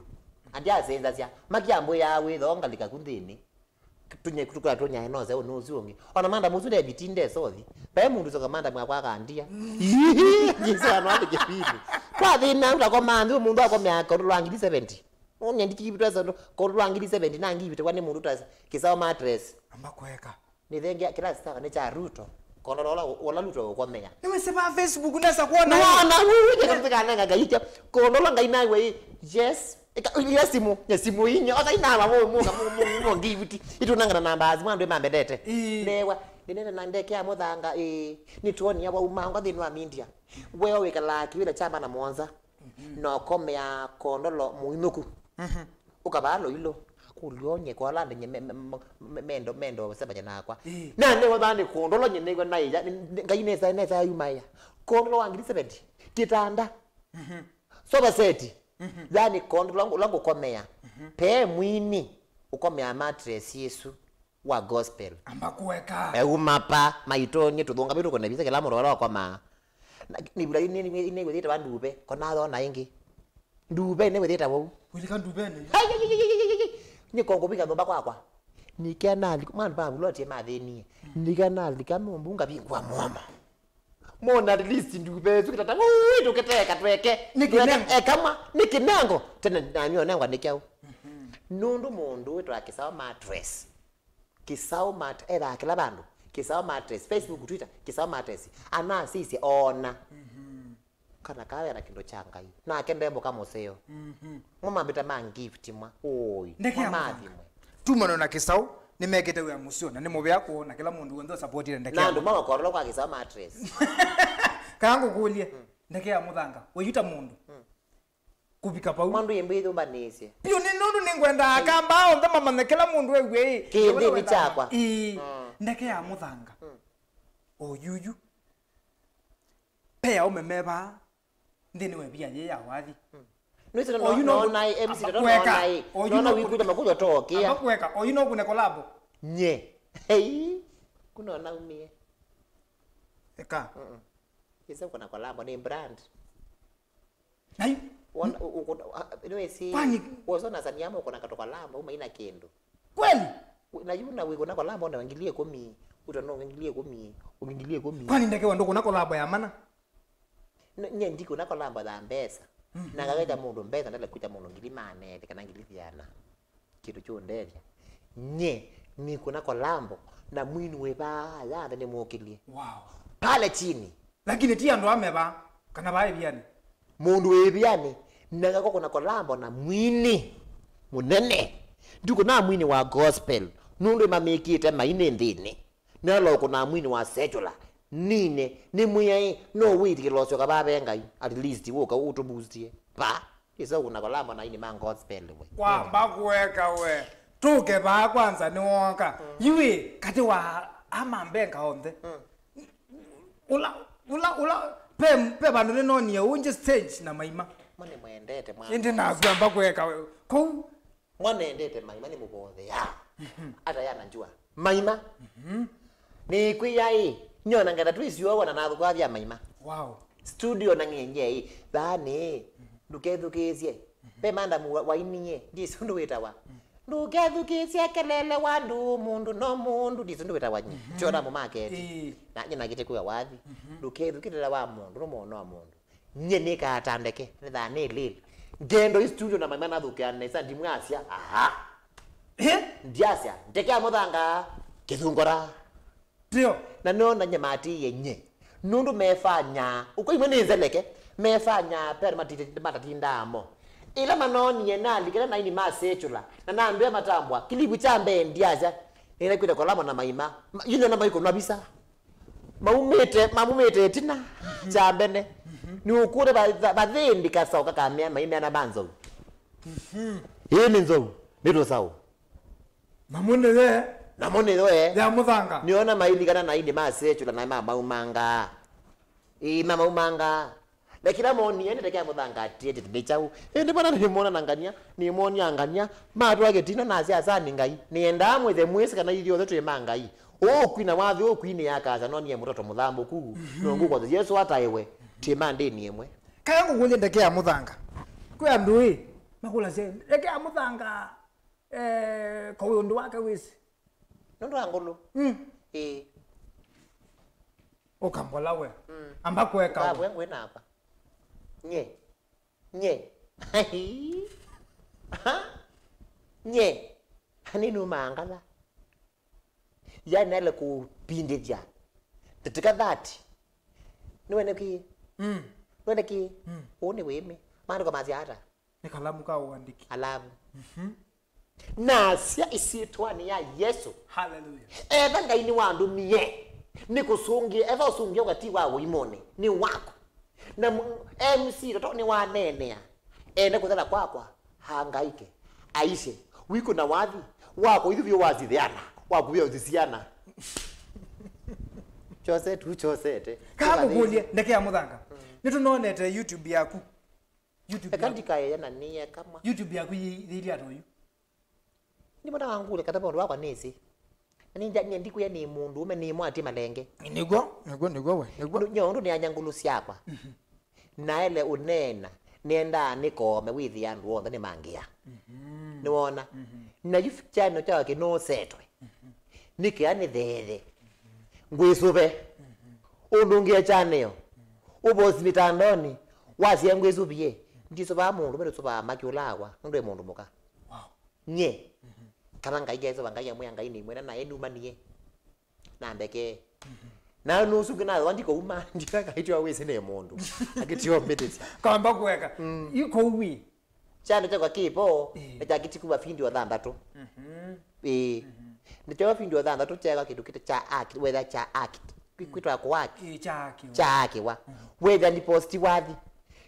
Andyasengyasya. Makyambwĩaa wĩthoo ngalĩka ku nthĩnĩ. Tũnye-, tũkũla tũnyae no zeũ nũsu ũngĩ. Ona manda mũsu ndeviti ndesothi. Vae mũndũ soka manda mwakwa akandia. Ii, Jesu ano andĩke vili. Twathĩna ũtakoma nthĩ mũndũ akomea kondo lwa ngili seventy. Ũnye ndikivitwa sondo kondo lwa ngili seventy na ngivitwa nĩ mũndũ ta Kĩsaũ mattress. Amba kweka. Nĩthengia kĩla sitaka nĩ cha Ruto. Kondo lola, wola Ruto ũkomea. Nĩwĩsĩ va Facebook nesa kuona. Nona, wĩwĩke kamũtĩ kanenga Ngai kya. Kondo lola Ngai nawe, yes. Eka, ila simu, ya simu inye, oza inama mo, mo, mo, mo, mo, ngiviti. Itunangana namba azimu andũ mambendete. Ii. Newa, ninene na ndeke ya mũthanga, ii, nituonia wa umangwa thĩnĩ wa media. Weo wĩkalaa kĩwĩla kya mana mũonza. Mhm. Na ũkomea kondolo mũinũku. Mhm. Ũkavaa loilo. Akũlyo nye kwa lande nye me, me, me, me, mendo, mendo, sebanya nakwa. Ii. Na newa thani kondolo nye newa na iya, Ngai nesa, nesa yumaia. Kondolo wa ngiri seventy. Kitanda. Mhm. Sofa set. Mhm. Yani kondo la, la ngũkomea. Mhm. Pe mwini ũkomea mattress Yesu wa gospel. Amba kueka. Euma pa, maitoni, tũthũnga vitu kone visa kĩla mũndũ wala ũkomaa. Na, nĩvula inĩwĩthĩte wa nduve, kona thona ĩngĩ. Nduve inĩwĩthĩte wau. Wĩlika nduveni. Nĩko ngũvika nyũmba kwakwa. Nĩkĩa nalika, mwana va vulotie mathĩnie. Nĩkĩa nalika nyũmba ngavingwa mũomo. Mona at least nduve ĩsu kĩtata, "Ui, tũkĩteka tweke." Nĩ kĩnengo. Eka mwa, nĩ kĩnengo. Tene nanyuo nengwa nĩ kyaũ. Mhm. Nũndũ mũndũ wĩtwa Kĩsaũ mattress. Kĩsaũ mat-, ethaa kĩla vandũ. Kĩsaũ mattress, Facebook, Twitter, Kĩsaũ mattress. Anasisye ona. Mhm. Kana kawe na kĩndũ kya Ngai. Nake ndembũka mũseo. Mhm. Mwa mambĩta ma gift mwa. Oi. Ndeke ya mwa mũthanga. Mathimwe. Tumano na Kĩsaũ, nĩmekĩte wĩa mũseo, na nĩ mũvea kũona kĩla mũndũ w'onthe ũsapotire ndeke na ya andũ mũthanga. Mawa kondolo kwa Kĩsaũ mattress. Kaa ngũkũlye, mm, ndeke ya mũthanga, ũyuta mũndũ. Mm. Kũvika vau. Mwandu yĩmbĩ ĩthũmbanĩsye. Piũ nĩ nũndũ nĩngwenda akamba onthe mamanye kĩla mũndũ ewie ĩ. Kĩndĩ nĩ kyakwa. Ii. Mm. Ndeke ya mũthanga. Mm. Oyuyu. Pe aũme me vaa nthĩnĩ wa ĩvia yĩĩ ya wathi. Mm. Nĩwĩsĩ oyu no nona ĩ, M C nona ĩ, nona wĩkũta makũlyo tokĩa. Amba kweka, oyu no kũne kolabo. Nye. Hei. Kunona umie. Eka. Mm-mm. Ĩsa kuna kolabo nĩ brand. Na yu- Wona, u-, u-, kuna, a, nĩwĩsĩ, kwani- wosona sani yamo kuna katokolabo, uma ina kĩndũ. Kweli? Na yu na wĩkũna kolabo na ngili ĩkũmi. Ũtwa no ngili ĩkũmi, ngili ĩkũmi. Kwani ndeke wandũ kuna kolabo ya mana? Nye ndikuna kolabo ya mbesa. Na ngaketa mũndũ mbesa, ndale kuita mũndũ ngili maana elĩ kana ngili siana. Kĩndũ kyũndethya. Nye nikuna kolabo na mwini wĩ vaa yathe nĩmũkĩlye. Wow. Pale chini. Lakini ti andũ ameva kana vaa ĩvianĩ. Mũndũ wĩ ĩvianĩ, na ngakwa kuna kolabo na mwini mũnene. Ndikuna mwini wa gospel, nũndũ mamĩkĩte mainĩ nthĩnĩ. Nalo kuna mwini wa secular. Nine, nĩ mwĩaĩ, no wĩtĩkĩla ũsyoka vaa ve Ngai, at least, wũka ũtũbustie. Va? Ĩsa kuna kolabo na ini ma gospel we. Kwamba kueka we. Tuke vaa kwanza nĩ woka. Yui, kati wa amambenga onthe. Ula, ula, ula, pe, pe vandu ninonie unje stage na maima. Mone mwendete mwa. Indi nakwamba kueka we. Kou. Mwa nendete maima ni muvothea. Ata yana njua. Maima. Ni kwiyai. Nyona ngenda twisiwa wana na thukwa vya maima. Wow. Studio na ngenye i. Thani. Ndukethukisye. Pe manda mu wainie. Ndisundu witawa. Ndukethukisye kelele wa ndu mundu no mundu. Ndisundu witawa nyi. Chona mu market. Ĩĩ. Na nyina kite kuya wathi. Ndukethukitira wa mundu no mwana wa mundu. Nye nĩkaa ta ndeke, nĩthaa nĩ lĩl. Ngendo i studio na maima nathũkĩa nesa ndimwasya, aha. Eh? Ndyasya, ndeke ya mũthanga, kĩthungora. Ndio. Na nona nye matiie nye. Nũndũ mefanya, uko imwe nĩ nzeleke, mefanya pere matite matatindaa mo. Ila manonie nalikana na ini masechula, na nambia matambwa, kilivu cha mbee ndyasya, nĩnakwĩte kolamo na maima. Ma- Yu nona maiko na visa. Maumĩte, mamumĩte ĩtina kya mbene. Nĩũkũte va- va- vathĩndĩ kasaũ kakamea maimeana ma nzou. Ĩĩ nĩ nzou, nĩ tũsaũ. Namo nĩ ye. Namo nĩ yo e. Ya mũthanga. Nĩona mailikana na indi masechula na mamaumanga. Ĩĩ mamaumangaa. Na kĩla monie nĩte kya mũthanga atĩtĩ nĩ kyaũ. Ĩndĩ vana nĩmona na ngania, nĩmonia ngania, matwa kĩtino na asya asani Ngai. Nĩendaa mwĩthe mwĩsĩ kana ithyothe twĩ ma Ngai. Ũũkwina wathi ũkwinĩ ya kasa nonie mũtoto mũthambũku. No ngũkwatha Yesũ ataĩwe. Twĩ ma ndĩni ĩmwe. Kaya ngũkũlye ndeke ya mũthanga. Kwĩ andũ ĩ, makũlasya, ndeke ya mũthanga, eh, kowĩ ũndũ wake wĩsĩ. Nũndũ wa ngũlũ. Mm. Ĩĩ. Ũkambola we. Mm. Amba kueka we. Ngavwe ngwĩ nakwa. Nye. Nye. Ha? Nye. Ani nũmangala. Yani nale kupindithya. Tĩtĩka thati. Nĩwene kĩĩ? Mm. Nĩwene kĩĩ? Mm. Ũũ nĩ wĩmĩ. Maandĩko masya ata? Nĩ kalamu ka ũandĩki. Alavu. Mhm. Nasya ĩsyĩtwanĩ ya Yesũ. Hallelujah. Etha Ngai nĩwandũmie, nĩkũsũngĩe, etha ũsũngĩe ũkati wa ũimũnĩ, nĩ waku. Na mu- M C Toto nĩwaneenea, ende kũthela kwakwa, hangaike, aisye, wikũna wathi, wakwa ithu vyũ wazithĩana, wakuvia ũthisiana. Chose tu chosete. Kamũkũlye, ndeke ya mũthanga. Nĩtũnonete YouTube yaku. YouTube eka yaku. Ndikaeya na nĩye kamwa. YouTube yaku yĩthĩilye ata oyu? Nĩ mwana wa ngũlĩ kata maũndũ wakwa nĩsĩ. Na nĩ nja- nĩ ndikwĩa nĩ mũndũ ũme nĩ mwatie malenge. Nĩguo, nĩguo, nĩguo we, nĩguo. Nyo ũndũ nĩ anya ngũlũ syakwa. Naele ũneena, nĩendaa nĩkoome wĩthĩa andũ onthe nĩmangĩa. Nĩwona? Na yu kyano kyao kĩnoosetwe. Nĩkĩa nĩtheethe. Ngwĩsũve. Ũndũ ũngĩ ekyanĩo. Ũvosi mĩtandaonĩ. Wasya ngwĩsũvie. Ndisũvaa mũndũ, mĩtũsũvaa makĩũlawa. Nũndũ e mũndũ mũka. Wow. Nye. Kana Ngai kesũva Ngai amwĩa Ngai nĩ mwene naye numanie. Na mbeke. Na nũsu ngĩ nathwa ndikouma, ndikaitwa wĩsĩ nĩ mũndũ. Akĩtio mbĩtĩsya. Kamba kuweka. Iko wi. Kyana kyakwa kĩpo, ĩĩ, na kyakĩti kuma video thanthatũ. Mhm. Ĩĩ. Mhm. Nĩkyo video thanthatũ kyeka kĩndũ kĩte kya act, wetha kya act. Kwĩ- kwĩtwa kũ act. Ĩĩ, kya act. Kya act wa. Mhm. Wetha ni post wathi.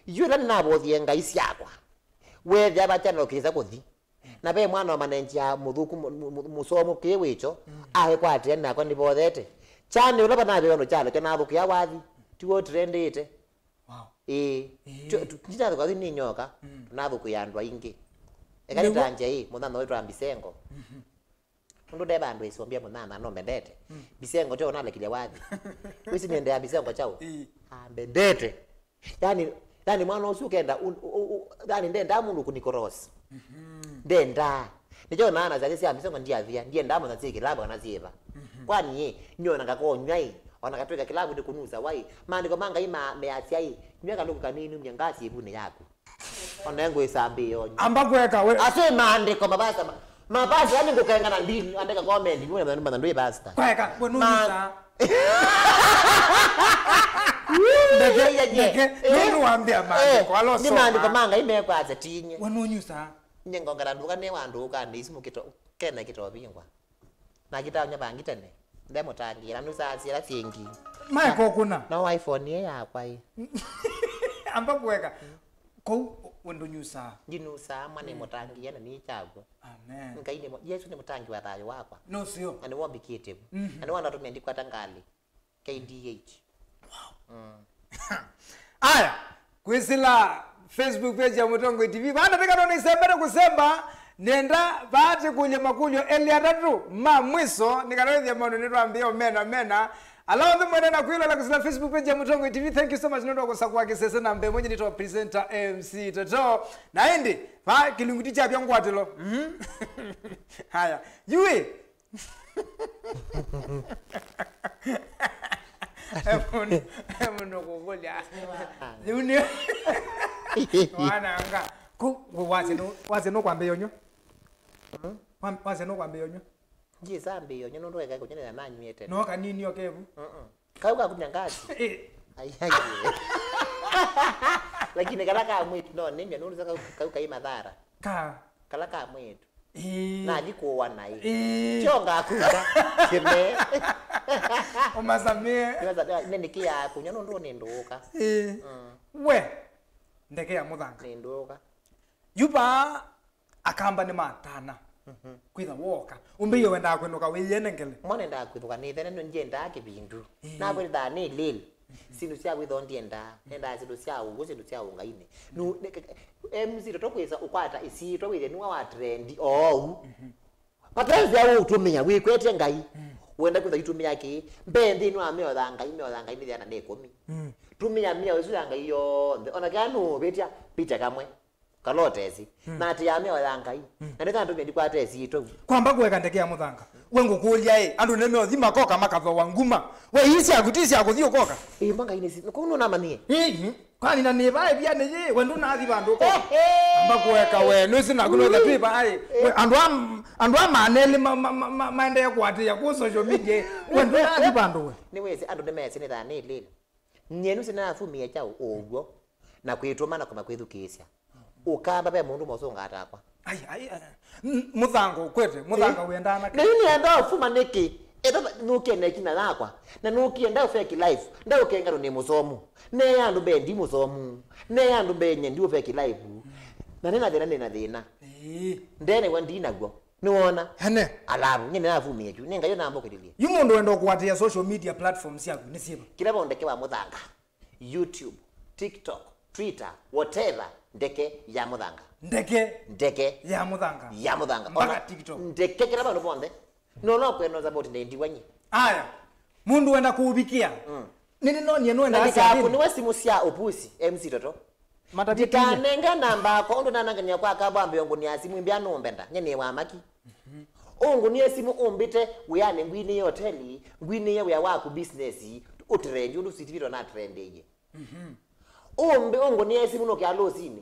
Yũla nĩnavothie ngai syakwa. Wethĩa va channel kĩsa kũthi. Na ve mwana wa manenjia mũthũku mu- mu- mu- mũsomo kĩ wĩcho, mm, aĩkwatĩa nakwa nĩvothete. Channel ũla vanavewa no channel kĩnathũkĩa wathi. Tiwo trendĩte. Wow. Ĩĩ. Ĩĩ. Tu- tu- ndinathũkĩa nĩ nyoka, mm, nathũkĩa andũ aingĩ. Eka nĩguo. Nĩtanje ĩ, mũthano wĩtwa Mbisengo. Mhm. Ũndũ ndeva andũ ĩsombia mũthano no mbendete. Mm. Mbisengo tyo nalekile wathi. Wĩsĩ nĩendea Mbisengo chao. Ĩĩ. Ah, mbendete. Yani, yani mwana ũsu ũkenda, u- u- u- yani ndendaa mũndũ kũnikorosi. Mhm. Ndendaa. Nĩkyo naana syake sya Mbisengo ndiathia, ndiendaa mũna syĩ kĩlaba kana syĩva. Mhm. Kwani ĩ, nĩona ngakonywa ĩ, ona katwĩka kĩlavu nĩ kũnusa wa ĩ. Maandĩko ma Ngai ma-, measya ĩ, nyw'a kalũkũ kanini umye ngasi ĩvunĩ yaku. Ona ngwĩsambĩĩa onyu. Amba kweka we. Asu ĩ maandĩko mavasa ma-, mavasa yani ngũkenga na ndini, andĩka comment, mwe na mandu ĩ pastor. Kweka, we nũnyusaa. Ndeke, ndeke, nũndũ wambĩa maandĩko, alo nĩ maandĩko ma Ngai mekwasya tinye. We nũnyusaa. Nye ngongera nduka nĩ wa nduka nĩ isimu kito, kene kito vingwa. Na kĩtaũnya vangi tene. Ndemũtangĩĩa na nusaa syĩla syĩngĩ. Maeka ũkũna. No iPhone ĩ yakwa ĩ. Amba kũeka. Kou we ndũnyusaa. Ndinusaa, mwa nĩmũtangĩĩa na nĩ kyaw'o. Amen. Ngai nĩ mũ-, Yesu nĩ mũtangi wa thayũ wakwa. Nũseo. Na nĩwe ũmbikĩte vu. Mhm. Na nĩwe wanatũmĩa ndikwata ngalĩ. K D H. Wow. Mm. Aya, kwĩsĩla Facebook page ya Mũtongoi T V. Vanda tĩkano nĩsembete kũsemba, nenda vaatĩ kũlya makũlyo elĩ atatũ ma mwiso, nĩkana wĩthĩa maũndũ nĩtwambĩĩa mena mena. Ala onthe mwene na kwĩlola kwĩsĩla Facebook page ya Mũtongoi T V, thank you so much nũndũ wa kũsakũa kĩsese namba ĩmwe. Nyie nĩtawa presenter M C Toto. Na ĩndĩ, va kĩlungu ti kyavya ngwatĩlo. Mhm. Haya. Yui. He mũndũ, he mũndũ ũkũkũlya. Rĩu nĩ wananga. Ku, ku, wasya nũ, wasya nũkwambĩĩa ũnywa? Hmm? Wa-, wasya nũkwambĩĩa ũnywa? Ndyĩsa ambĩĩa ũnywa nũndũ eka kũnywa nĩtha nanyw'ĩte. No kanini okevu? Mm-mm. Kau kakumya ngasi. Eh. Ai, ai. Lakini kala ka mwĩtu no nĩmya nũndũ sa kau, kau kai mathara. Ka. Kala ka mwĩtu. Ĩĩ. Nathi kũũa naĩ. Ĩĩ. Kyo ngakuka. Kĩme. Ũmasamĩe. Nĩnĩkĩaa kũnywa nũndũ nĩ ndũũka. Ĩĩ. Mm. We. Ndeke ya mũthanga. Nĩ ndũũka. Yu vaa akamba nĩ matana. Mhm. Kwĩtha woka. Ũmbĩie wendaa kwĩnũka wĩyĩene ngele. Mwana endaa kwĩthũka nĩ ĩthene nĩ ndiendaa kĩvindu. Ĩĩ. Nakwĩthaa nĩ lĩl. Syĩndũ sya wĩthoo ndiendaa, nendaa syĩndũ sya ũw'o, syĩndũ sya ũngainĩ. Nu, ne, ke, ke, M C Toto kwĩsa ũkwata ĩsyĩtwa wĩthĩe nĩwe wa trendi oou. Mhm. Vate nzĩa ũũtũmĩa, wĩkwete Ngai. Mm. Wenda kwĩtha itũmĩa kĩĩ, mbee nthĩnĩ wa mĩao ya Ngai, mĩao ya Ngai nĩ ĩana na ĩkũmi. Mm. Tũmĩa mĩao ĩsu ya Ngai yonthe, ona kea nũũvĩtya, pita kamwe. Kalotesi. Mm. Na atĩ ya mĩao ya Ngai. Mm. Na nĩkana ndũmĩa ndikwata ĩsyĩtwa. Kwamba kũeka ndeke ya mũthanga. We ngũkũlya ĩ, andũ nĩmeũthi makoka makathowa nguma. We ii syaku ti sya kũthi ũkoka. Ĩ, mba Ngai nĩsi, kũu nũnamanyie. Ĩĩ, kwani na nĩ vae vya nĩ yĩ, we ndũnathi vandũ ũkoka. Ehe. Amba kũeka we, nĩsĩ naku no twĩ vae. We, andũ a, andũ a manelĩ ma, ma, ma, ma, maendee kũatĩĩa kũ social media. We ndũnathi vandũ we. Nĩwĩsĩ andũ nĩmesĩ nĩ thaa nĩ lĩlĩ. Nyie nũsĩ nafumie kyaũ ũw'o na kwĩtũma na kũma kwĩthukĩĩsya. Ũkamba ve mũndũ mosũngaa takwa. Ai, ai, ai. N-, mũthanga ũkwete, mũthanga wĩendaa na nĩnĩenda ũfuma nĩkĩ? Ethĩwa nũkie na ĩkina yakwa, na nũkie ndaũ fake life, ndaũkenga andũ nĩ mũsomu. Neya andũ mbee ndi mũsomu. Neya andũ mbee nye ndi fake life. Na nĩna thĩna, nĩna thĩna. Ĩĩ. Ndenew'a ndi naw'o. Nĩwona? Ene. Alavu, nyie nĩnafumie kyu, nĩ Ngai ũnambũkĩlĩlye. Yu mũndũ wenda ũkũatĩĩa social media platforms syaku, nĩ syĩva? Kĩla vondeke wa mũthanga. YouTube, TikTok, Twitter, whatever, ndeke ya mũthanga. Ndeke. Ndeke. Ya mũthanga. Ya mũthanga. Mpaka ona TikTok. Ndeke kĩla vandũ vonthe. No, no kwenda support na ndiwa nyi. Aya. Mũndũ wenda kũũvikĩa. Mm. Nĩnĩnonie nũenda na asya ndikaku nĩwe simũ sya ũpusi, M C Toto. Matavya ndikanenga namba yakwa ũndũ nanangania kwa kavambio ngũnia simũ imbĩa nũmbenda. Nye nĩ wa maki. Mhm. Ũngũnie simũ ũmbĩte wĩanĩ ngwinĩe hoteli, ngwinĩe wĩa waku business, ũtrendi ũndũ Sweet Vito na trendĩie. Mhm. Ũmbĩ ũngũnie simũ nũkĩa lũsinĩ.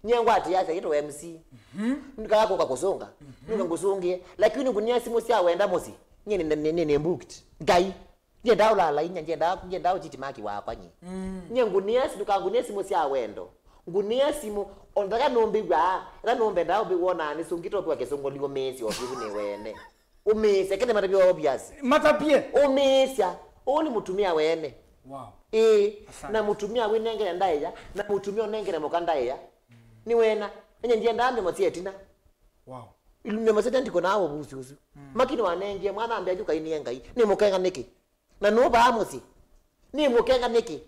Nye ngwatĩasya yĩtwa M C. Mhm. Ndikaya kũka kũsũnga. Mhm. Nũke ngũsũngĩe. Lakini ngũnia simũ sya wenda mũsyĩ. Nye nĩ, nĩ, nĩ, nĩ booked. Ngai. Ndiendaa ũlala inya, ndiendaa, ndiendaa ũchiti maki wakwa nye. Mm. Nye ngũnia simũ, ndũkangũnie simũ sya wendo. Ngũnia simũ, o ndaka nũmbĩw'a, ĩla nũmbendaa ũmbĩw'onaa nĩsũngĩte ũkĩwa kĩsũngũli ũmĩĩsya o vyũ nĩ wene. Ũmĩĩsya, kĩne matavya obvious. Matavye. Ũmĩĩsya, ũũ nĩ mũtumĩa wene. Wow. Ĩĩ, asante. Na mũtumĩa wĩnengere ndaĩa, na mũtumĩa ũnengere mũka ndaĩa. Mm. Nĩ wena, enye ndiendaa mĩmo sya ĩtina. Wow. Mĩmo sya ĩtina ndiko na ũvusi ũsu. Mm. Makini wanengie, mwana ambĩa yu kainĩe Ngai. Nĩ mũkenga nĩkĩ? Na nũvaa mũsyĩ. Nĩ mũkenga nĩkĩ?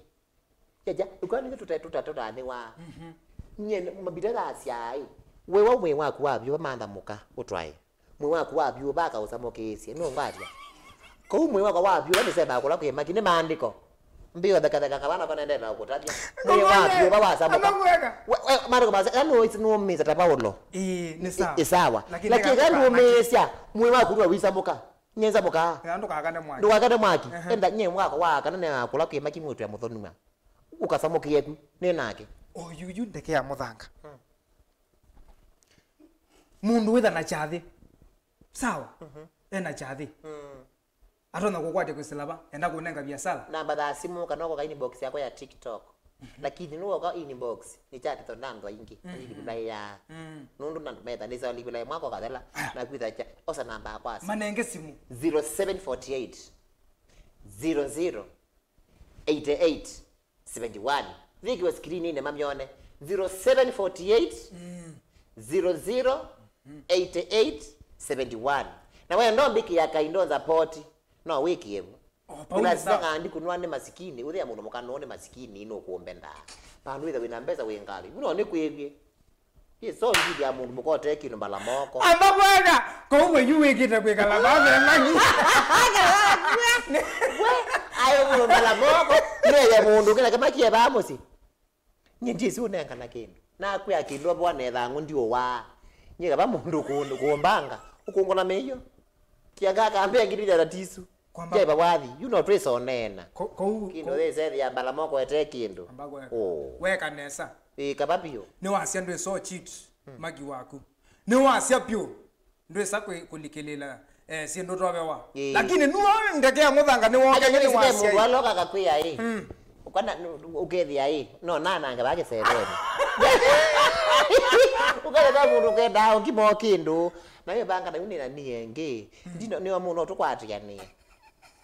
Yaja, ũkwani nĩ tũta-, tũta-, tũtanĩwa. Mhm. Nye, mabita thasyaĩ. Wewa mwĩ waku wa vyũva mantha mũka, ũtwae. Mwĩ waku wa vyũva akaũsamũkĩĩsye. Nũngwatya. Kũu mwĩ wakwa wa vyũva nĩsemba kũla kwĩ maki, nĩ maandĩko. Mbio thekatheka kavana vanendeta ũkũtavya. Mwĩ wa vyũva wasamũka. Anakuweka. We, we, maandĩko masa, yani nũmĩsa ta Paulo. Ĩĩ, nĩ sawa. Ĩ, sawa. Lakini lakini eka ndũmĩĩsya, mwĩ waku nĩwe wisamũka. Nyenza mũkaa. Na ndũkakane mwaki. Ndũkakane mwaki. Ehe. Enda nye mwako wa kana ne akũla kwĩ maki mũtwe mũthonua. Ũkasamũkĩe ku, nĩ nake. Oyu yu ndeke ya mũthanga. Mũndũ wĩtha na kyathĩ. Sawa? Ena kyathĩ. Atonya kũkwatya kwĩsĩla va, enda kũnenga biasala. Namba tha simũ kana ũkoka inbox yakwa ya TikTok. Lakini nĩwoka inbox, nĩ chatĩtwa na andũ aingĩ. Nĩlivulaĩaa. Nũndũ na andũ metha, nĩsa livulaĩ mwaka ũkathela, na kwĩtha kya, osa namba yakwa. Manenge simũ. Zero seven forty eight, zero zero, eighty eight, seventy one. Vikiwa screeninĩ mamyone. Zero seven forty eight, zero zero, eighty eight, seventy one. Na we ndo mbĩkĩa kaindo nza poti. No wĩkĩe vu. Oh, Pauli. Ndũnasisanga ndi kũnwa nĩ masikini, ũthĩa mũndũ mũka nũũ nĩ masikini, nũkũmbendaa. Vandũ wĩtha wĩna mbesa wĩ ngalĩ. Yu no nĩkwĩw'e. Ĩ so ngili ya mũndũ mũka ũte kĩndũ mbala moko. Amba kwega, kau we yu wĩkĩte kwĩkala vavemani. We, ayo mũndũ mbala moko, nĩye mũndũ kĩla kĩmakie vaa mũsyĩ. Nyie ndyĩsĩ ũnengana kĩndũ. Nakwĩa kĩndũ avoa na ĩthangũ ndiũwaa. Nyie kava mũndũ kũ- kũmbanga, ũkũngũna mĩio. Kĩanga kambĩa ngili ya tatisu. Kwamba- Jaiva wathi, yu no twĩsoneena. Ko- kou- Kĩndũ ko- thĩsethĩa mbala moko ete kĩndũ. Amba kweka. Oh. Weka nesa. Ĩ, kava biũ. Nĩwasya ndwĩso cheat, maki waku. Nĩwasya biũ. Ndwĩsa kwĩ- kũlikĩlĩla, eh, syĩndũ twavewa. Ĩĩ. Lakini nuo ndeke ya mũthanga nĩwokete. Aja nĩwĩsĩ ve mũndũ nĩwasya aloka akakwĩa ĩ. Mm. Ũkana- nu- ũkethĩa ĩ. No nanange va kĩseveni. Ũkethĩa ve mũndũ ũkendaa ũkimo kĩndũ. Na wĩvanga na yu nĩ na niĩ ĩngĩ. Ndino nĩo mũno tũkwatĩanĩe.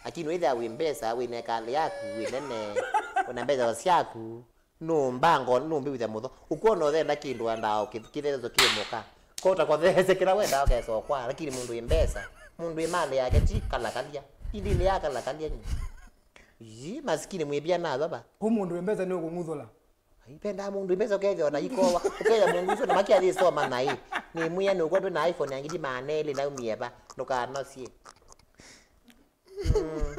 Lakini wĩthĩa wĩ mbesa, wĩ na ĩkalĩ yaku, wĩ nene. Wĩ na mbesa syaku. Nũmbango, nũmbĩwĩthya mũtho. Ũkwona ũthenda kĩndũ wendaa kĩthethezo kĩ mũka. Kota kotheesya kĩla wendaa ũkesa ũkwa, lakini mũndũ wĩ mbesa, mũndũ wĩ malĩ yake ti kalakalya. Ĩndĩ nĩ ya kalakalya nyi. Ii, masikini mwĩvya na vava. Kũ mũndũ wĩ mbesa nĩ ũkũng'uthũla. Ai, pendaa mũndũ wĩ mbesa ũkethĩa ona ikowa. Ũkethĩa mũndũ ũsu na makia yĩsoma naĩ. Nĩ mwĩa nĩ ũkwatwe na iPhone ya ngili maana elĩ naumie va. Ndũkanosie. Mm.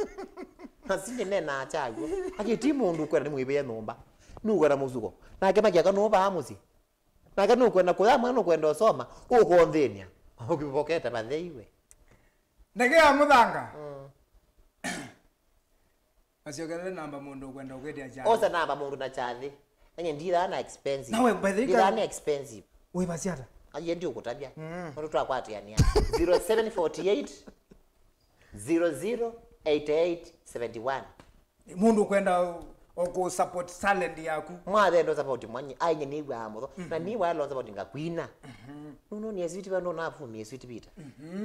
Masikini nena akyaw'o. Akĩ ti mũndũ ũkwenda nĩmwĩvĩe nyũmba. Nũkwenda mũsuko. Nake makiaka nũvaa mũsyĩ. Nake nũkwenda kũya mwana nũkwenda ũsoma. Ũkonthĩnĩa. Ũkĩvokete matheiwe. Ndeke ya mũthanga. Mm. Asyokele namba mũndũ ũkwenda ũkwĩtĩa kyathĩ. Osa namba mũndũ na kyathĩ. Nanye ndithaa na expensive. Nawe, by the way, ndithaa na expensive. Wĩvasya ata? Aye ndi ũkũtavya. Mm. Mũndũ twakwatĩanĩa. Zero seven forty eight, zero zero eight eight seventy one. Mũndũ ũkwenda o kũ support talent yaku. Mwathe ndo support mwanyi, ainye nĩw'aa mũtho. Na nĩ wala support ngakwina. Nũnũ nĩ sweet vando na fumi sweet Peter.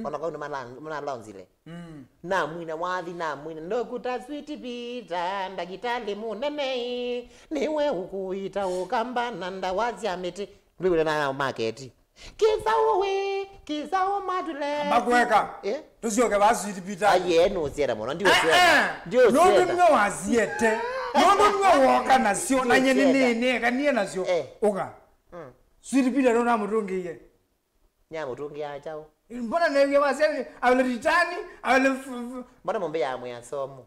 Ona kwa nĩ mala mala onzile. Mm. Namwina wathi, namwina ndokuta sweet Peter, ndagĩtalĩ mũnene, nĩwe ũkũita ũkamba na ndawa sya mĩtĩ. Ndwĩw'ĩte na maketi. Kĩsaũ wĩ, kĩsaũ matule. Amba kweka. Eh? Tũsyoke va sweet Peter. Aye, nũsienda mũno, ndiũsienda. Eh, eh. Ndiũsienda. Nũndũ nĩwe wasiete. Nũndũ nĩwe woka nasyo, na nye nĩ- Ndiũsienda. Nĩ- nĩekanie nasyo. Eh. Ũka. Mm. Sweet Peter nũnamũtũngĩie. Nyamũtũngĩaa kyaũ? Mbona newie wasya awele ritani, awele f- f- Mbona mũmbĩ ya mwĩa somo?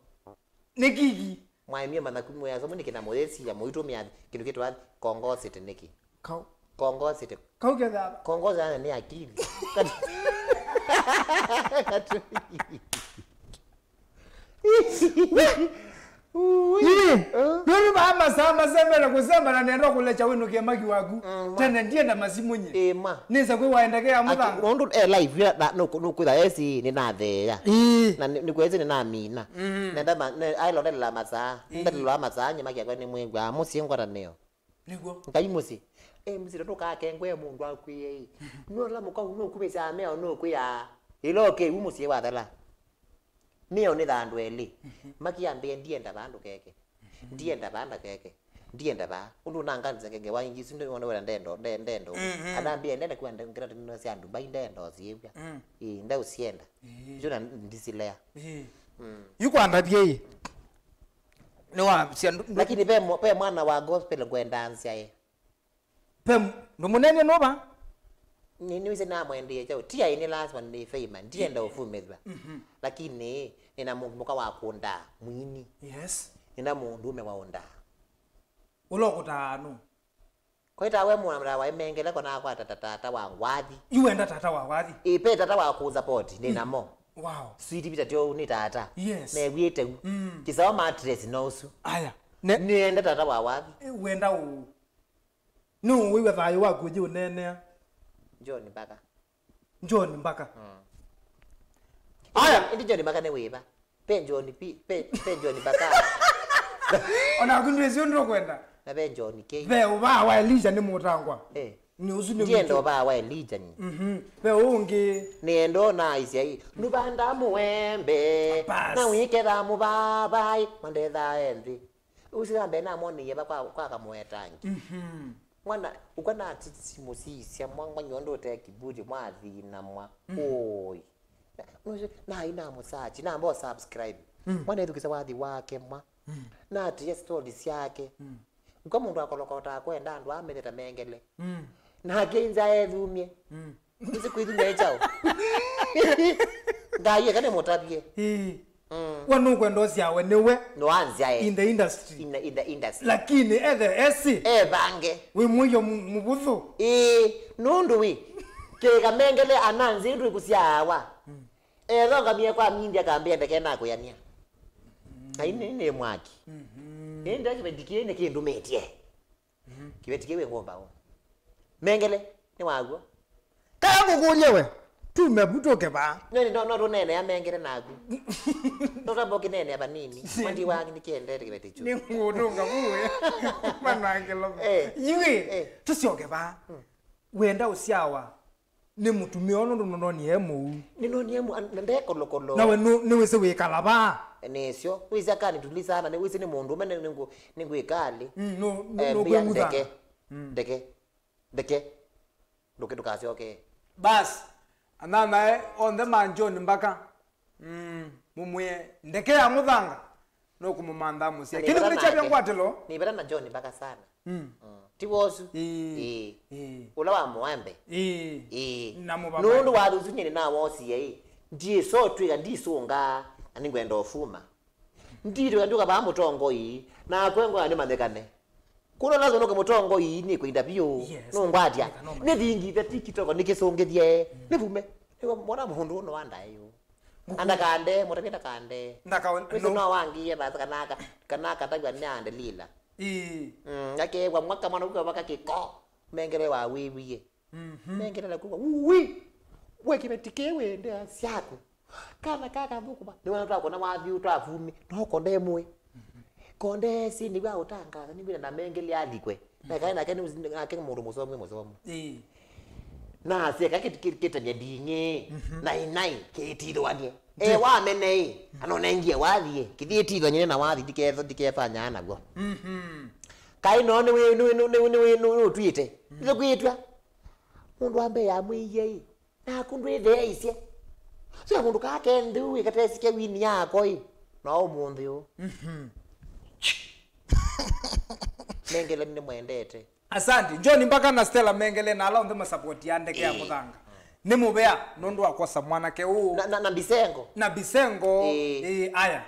Nĩ kiki. Mwaimie mathaku mwĩa somo nĩkĩ na mũyĩsiya mũitũmĩa kĩndũ kĩtwa kongosete nĩkĩ? Kau. Kongosete. Kau kethaba. Kongosete nĩ akili. Katu- Katu- Ii. Nũndũ vaa masaa masembele kũsemba na nenda kũlekya wĩnũkĩe maki waku. Mm, ma. Tene ndienda masimũ nye. Ĩĩ, ma. Nĩsa kwĩ waendekea mũthanga. Nũndũ e live ya- na- nũkwĩtha esi nĩnatheea. Ii. Na nĩkwesi nĩnamina. Mm. Nenda ma- ne- ailondelela masaa. Ii. Ndelelwa masaa nye maki akwa nĩmwĩw'aa mũsyĩ ngwatanĩo. Nĩguo. Ngai mũsyĩ. E, mũsyĩ ndũkakengwe mũndũ akwĩe ĩ. Nũla mũkau nũkuvĩsya mĩao nũkwĩa. Ĩla ũkĩu mũsyĩ wathela. Mĩao nĩ thandũ elĩ. Makĩambĩe ndienda vandũ keke. Ndienda vanda keke. Ndienda va. Ũndũ nanganisa keke wa ingi isu nĩ wona wĩra ndendo, nde- ndendo. Anambĩe ndenda kuwa ngira tino sya Dubai ndenda ũsiĩvya. Ĩ, ndaũsienda. Isu na ndisilea. Yu kwandavye ĩ. Nĩ wa sya ndu- ndu- Lakini ve mo- ve mwana wa gospel ngwenda ansyae. Pe ndũmũnenie nũva? Nĩ- nĩwĩsĩ namwendie kyaũ. Ti aĩ nĩ lazima nĩ fame, ndienda ũvumĩthw'a. Lakini nĩna mũndũ mũka wa kũndaa, mwini. Yes. Nĩna mũndũũme wa ũndaa. Ũla ũkũtaa nũ? Kwa ĩta we mwana wa imengele kona akwata ta- tata wa ngwathi. Yu wenda tata wa wathi? Ĩ, pe tata wa kũsupport, nĩ namo. Wow. Sweet Peter tyo nĩ tata. Yes. New'ĩte u. Mm. Kĩsawa mattress no ũsu. Aya. Ne, Nĩenda tata wa wathi. Wenda ũ. Nũwĩw'a thayũ waku ũyĩũneenea. John Mbaka. John Mbaka. Aya. Ĩndĩ John Mbaka nĩ wĩva? Pe John P, pe, pe John Mbaka. Onaku ndwĩsĩ ũndũ ũkwenda. Na pe John K. Ve ũvaa wa Elija nĩ mũtangwa. Eh. Nĩ ũsu nĩ Ndienda ũvaa wa Elija nyi. Mhm. Ve ũngĩ. Nĩenda ũnaisya ĩ. Nũvandaa mũembe. Bas. Na wĩkethaa mũvavai. Mandethaa enthĩ. Ũsu ya mbee namwoneiye va kwa, kwa kamũetangi. Mhm. Mwana, ũkwa na ti-, simũ sisya mwa, mwa nyondo ũte kiburi mwa thina mwa. Oi. Na, nũsĩ, na ina mũsachi, na mbo subscribe. Mwana ethukisa wathi wake mwa. Na atia stories yake. Ũkwa mũndũ akolokota kwenda andũ ametheta mengele. Mm. Na akinza ethumie. Mm. Nĩsĩ kwĩthumia ĩ kyaũ? Ngai eka nĩmũtavye. Ĩĩ. Mm. We nũkwenda ũsyawe nĩwe. Nĩwanzyae. In the industry. In the, in the industry. Lakini ethe esi. Evange. Wĩ mũio mu-, mũvũthũ. Ĩĩ, nũndũ wĩ. Kĩkamengele ananzi ndwĩ kũsyaawa. Mm. Ethongamie kwa mindi akambĩa ndeke nakũyania. Ngai nĩ, nĩ mwaki. Mhm. Ĩndĩ kĩveti kĩĩ nĩ kĩndũmĩtye. Kĩveti kĩu ĩngũmba ũ. Mengele, nĩ waw'o. Kaya ngũkũlye we, tume vu tũke vaa. No, no, no tũneenea mengele naku. No twamba ũkĩneenea vanini. Mwandi wangi nĩkĩendete kĩveti kyu. Nĩngũtũnga vuwe. Manangelo. Eh. Iwe, eh, tũsyoke vaa. Wenda ũsyawa nĩ mũtumĩa ũũ nũndũ nũnonie e mũu. Nĩnonie mu-, an-, na nde kolokolo. Nawe nũ-, nĩwĩsĩ wĩkala vaa. Nĩsyo. Wĩsĩ akanituliza sana, nĩwĩsĩ nĩ mũndũũme nĩ-, nĩngũ-, nĩngwĩka alĩ. Mm, nũ-, nũ-, eh, mbia nũkwĩng'utha. Ndeke. Mm. Ndeke. Ndeke. Ndũke ndũkasyoke. Bas. Ananae onthe ma John Mbaka. Mm, mũmwĩe, ndeke ya mũthanga, nũkũmũmantha mũsyĩ. Kĩndũ kĩu nĩkyavya ngwatĩlo. Nĩveta na John Mbaka sana. Mm. Mm. Ti wosu. Ĩĩ. Ĩĩ. Ĩĩ. Ũla wa mũembe. Ĩĩ. Ĩĩ. Na mũvava. Nũndũ wa thũsu nyie nĩnawosie ĩ. Ndiĩsotwĩka, ndisũngaa, na nĩngwenda ũfuma. Nditwĩka ndyũka vaa mũtongoi, nakwe ngwenda nĩmanyĩkane. Kũla lazima nũke mũtongoi nĩkwĩnda vyũ. Yes. Nũngwatya. Nĩthingithe TikTok nĩkĩsũngĩthye. Nĩvume. Nĩw'o mwana mũndũ ũno wa ndaĩ yũ. Andakande, mũtavye ndakande. Ndaka-, wĩsĩ no. No wangie vasa kana aka-, kana akatavya nĩ Andelila. Ĩĩ. Mm, akewa mwaka mwana ũkwa vaka kĩko. Mengele wa wĩwie. Mhm. Mengele na kuwa, "Uwi! We kĩveti kĩĩ wĩ ndea syaku." Kana kaka thũkũma. Nĩ wana twakona wathi twavumi. No konde mwe. Konde si nĩ wa ũtangaza nĩ wĩna na mengele alikwe. Na kaĩ nake nĩ nake mũndũ mũsomi mũsomi. Ĩĩ. Na aseka kĩtania nding'ĩ. Mhm. Na inai kĩtithwanie. E wamenei. Anonengie wathie. Kĩthĩtithwanie na wathi ndiketho ndikefanya nagwo. Mhm. Kaĩ no nĩ wĩ nĩ wĩ nĩ wĩ nĩ wĩ nĩ ũtwĩte. Nĩ kwĩtwa. Mũndũ wa mbee yamwĩie ĩ, naku ndwĩtheeisye. Sio mũndũ kaa kenthĩu ĩkatesike wini yako ĩ, no ũmũnthĩ ũũ. Mhm. Mengele nĩmwendete. Asante. John Mbaka na Stella Mengele na ala onthe masapoti ya ndeke ya mũthanga. Nĩ mũvea nũndũ wa kwosa mwanake ũũ. Na, na, na Bisengo. Na Bisengo. Ĩĩ. Ĩĩ, aya.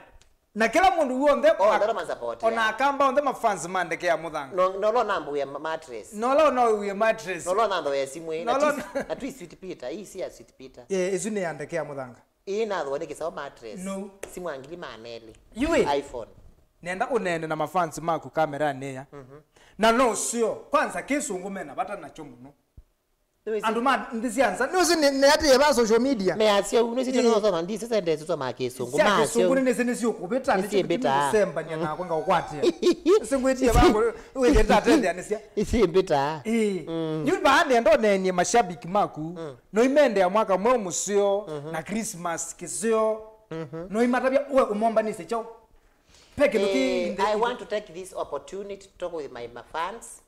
Na kĩla mũndũ w'onthe, ona, ona Akamba onthe, mafans ma ndeke ya mũthanga. No, no, no, nambuye ma-, mattress. Nola no uye mattress. Nola na ndo ya simu ĩ, na Nola twi-, na twi Sweet Peter, hii si ya Sweet Peter. Eh, isu nĩ ya ndeke ya mũthanga. Ĩĩ, na thwa nĩ kĩsawa mattress. No. Simu ya ngili maana elĩ. Iwe. iPhone. Nenda ũneene na mafans maku kamera nĩ ya. Mhm. Na no sio, kwanza kĩsũngũ mena vata nacho mũno. Andũ ma nthĩ sya nza nĩũsĩ nĩ, nĩ atĩe va social media. Measya ũu nĩsĩ tyo nĩsoma ndisĩ sentence soma kĩsũngũ. Sya kĩsũngũ nĩsĩ nĩsiũkũvĩta nĩsĩmbĩtaa. Nĩsembania nakwa ngaũkwatĩa. Singwĩtie vangu wĩthĩta atetheanĩsya. Isimbĩtaa. Ĩĩ. Yu vaa nĩenda ũneenie mashabiki maku. Noimendea mwaka mweũ mũseo na Christmas kĩseo. Noimatavya we ũmombanĩsye kyaũ? Pe kĩndũ kĩ. I want to take this opportunity to talk with my, my fans.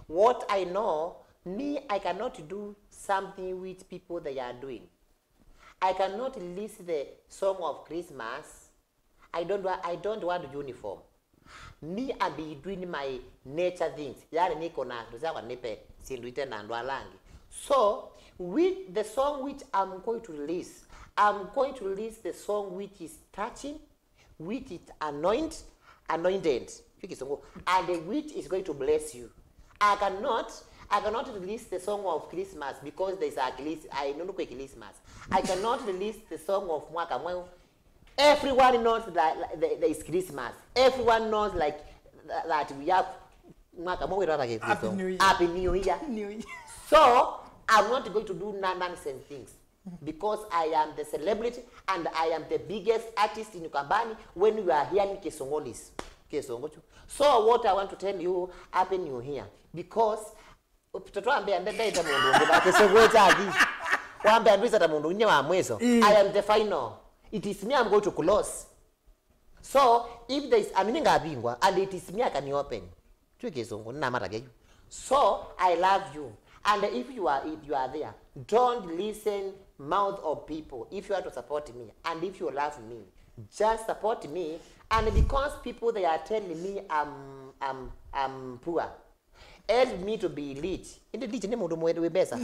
What I know, me, I cannot do something which people they are doing. I cannot list the song of Christmas. I don't wa-, I don't want uniform. Me, I be doing my nature things. Yani niko na ndu syakwa nipe sindu ite na andu alangi. So, with the song which I'm going to release, I'm going to release the song which is touching, which is anoint, anointed, kyu kĩsũngũ, and which is going to bless you. I cannot, I cannot release the song of Christmas because there is a Chris-, I don't know Christmas. I cannot release the song of Mwaka Mweu. Everyone knows that, that there is Christmas. Everyone knows, like, th-, that we have Mwaka Mweu, what is it? Happy New Year. Happy New Year. New Year. So, I'm not going to do non-, nonsense things because I am the celebrity and I am the biggest artist in Ukambani when you are hearing Kisongolis. Kisongo chu. So what I want to tell you, Happy New Year, because tũtwambĩa nde-, ndaita mũndũ ũngĩ, but Kisongo chathi. Wambĩa ndwĩsata mũndũ ũnye wa mwiso. Mm. I am the final. It is me, I'm going to close. So, if there is, I mean, ngavingwa, and it is me, I can open. Twi Kĩsũngũ, nĩnamatavya yu. So, I love you. And if you are, if you are there, don't listen mouth of people. If you want to support me, and if you love me, just support me. And because people, they are telling me I'm, I'm, I'm poor, help me to be rich. Ĩndĩ rich nĩ mũndũ mwĩ-, wĩ mbesa?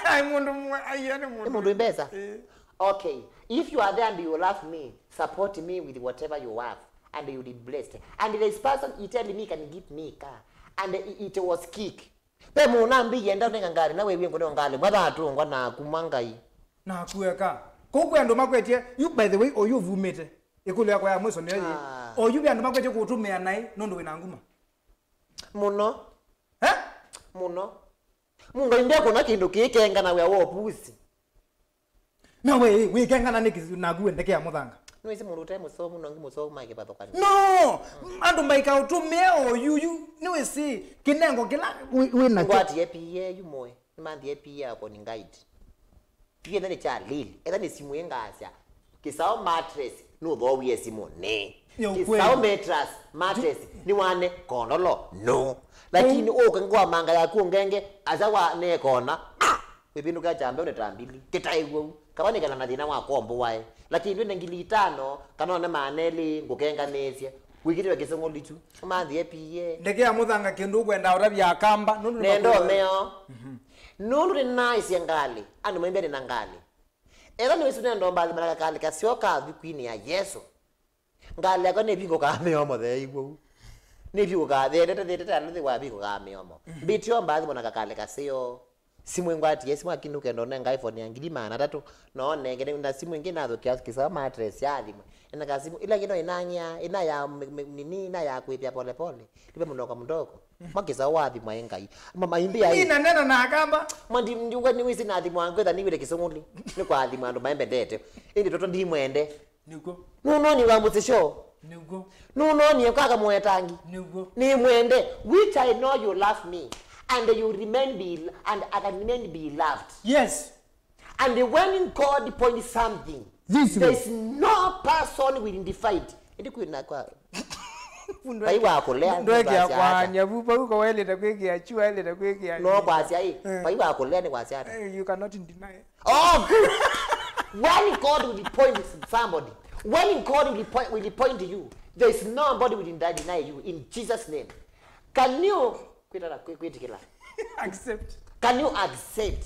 Ai, mũndũ mwe-, aiya, nĩ mũndũ. Nĩ mũndũ wĩ mbesa? Eh. Okay. If you are there and you love me, support me with whatever you have and you will be blessed. And this person, he tell me, can give me car. And it, it was kick. Pe mũnambĩie enda nĩnga ngalĩ, na wĩw'e ngũneo ngalĩ, mwathatũngwa na kuma Ngai. Na kueka. Kũu kwĩ andũ makwetye, you, by the way, oyu ũvumĩte. Ĩkũlyo yakwa ya mwiso nĩyo yĩ. Ah. Oyu ve andũ makwetye kũtũmĩa naĩ, nũndũ wĩna nguma. Mũno. Eh? Mũno. Mungai ndekũna kĩndũ kĩkengana wĩa wa ũpusi. Na we, wĩkengana nĩkĩ naku we ndeke ya mũthanga? Nĩwĩsĩ mũndũ ũte mũsomu, nongi mũsomu ma kĩvathũkanyo. No! Andũ maika ũtũmĩa oyuyu, nĩwĩsĩ kĩnengo kĩla wĩ, wĩ nakyo. Ngwatie P A yu moe, nĩmanthie P A akoni guide. Yu etha nĩ kya lili, etha nĩ simũ ĩngasya, Kĩsaũ mattress, nũthoowie simũ nĩ. Nĩ ũkweli. Kĩsaũ mattress, mattress, nĩ wane kondolo, no. Lakini ũke ngwa manga yaku ngenge, asa wa nekona, ah! Wĩvĩndũka kyambe ũne ta mbili, kĩtaĩw'e u. Kava nĩkana na thĩna wa kombo wae. Lakini ndwĩne ngili itano, kana one maana elĩ, ngũkenganĩsye. Wĩkĩtĩwe kĩsũngũli kyu. Ũmanthie P A. Ndeke ya mũthanga kĩndũ ũkwenda ũtavya akamba, nũndũ nenda ũmeo. Mhm. Nũndũ nĩnaisye ngalĩ, andũ maimbĩa nĩna ngalĩ. Ethwa nĩwĩsĩ nenda ũmbathima na kakalĩ kaseo ka thukũinĩ ya Yesũ. Ngalĩ yakwa nĩvingũkaa mĩomo theeiw'e u. Nĩvingũkaa, thĩendete, thĩendete andũ thĩ wavingũkaa mĩomo. Mhm. Mbĩtĩo mbathimo na kakalĩ kaseo. Simũ ĩngwatie, simũ akini ũkenda ũnenga iPhone ya ngili maana atatũ. No nenge, na simũ ĩngĩ nathũkia Kĩsaũ mattress ya thimũ. Ena kasimũ, ila kino inang'ia, ina ya m-, m-, nini, ina ya kuipia pole pole. Live mdogo mdogo. Makisa wathi mwae Ngai. Mama imbi ai. Nina nena na akamba. Mandi ndiuga nĩwĩsĩ nathimwa ngwetha nĩwĩte kĩsũngũli. Nĩ kwathima andũ maembendete. Ĩndĩ toto ndimwende. Nĩguo. Nũnoni wa mũsisyo. Nĩguo. Nũnoni kaka mwetangi. Nĩguo. Nĩ mwende, which I know you love me and you remain be, and I can remain be loved. Yes. And when God points something, this way, there is no person will divide. Ĩndĩ kwĩna kwa Vai wa kũlea, ndwekea kwanya vu, vau ko wailĩte kwĩkĩa chu, wailĩte kwĩkĩa no kwasya ĩ, eh, vai wa kũlea nĩ kwasya ata? Eh, you cannot deny. Oh, when God will point somebody, when God will point, will point you, there is nobody will deny you in Jesus' name. Can you, kwĩtana, kwĩ-, kwĩtĩkĩla? Accept. Can you accept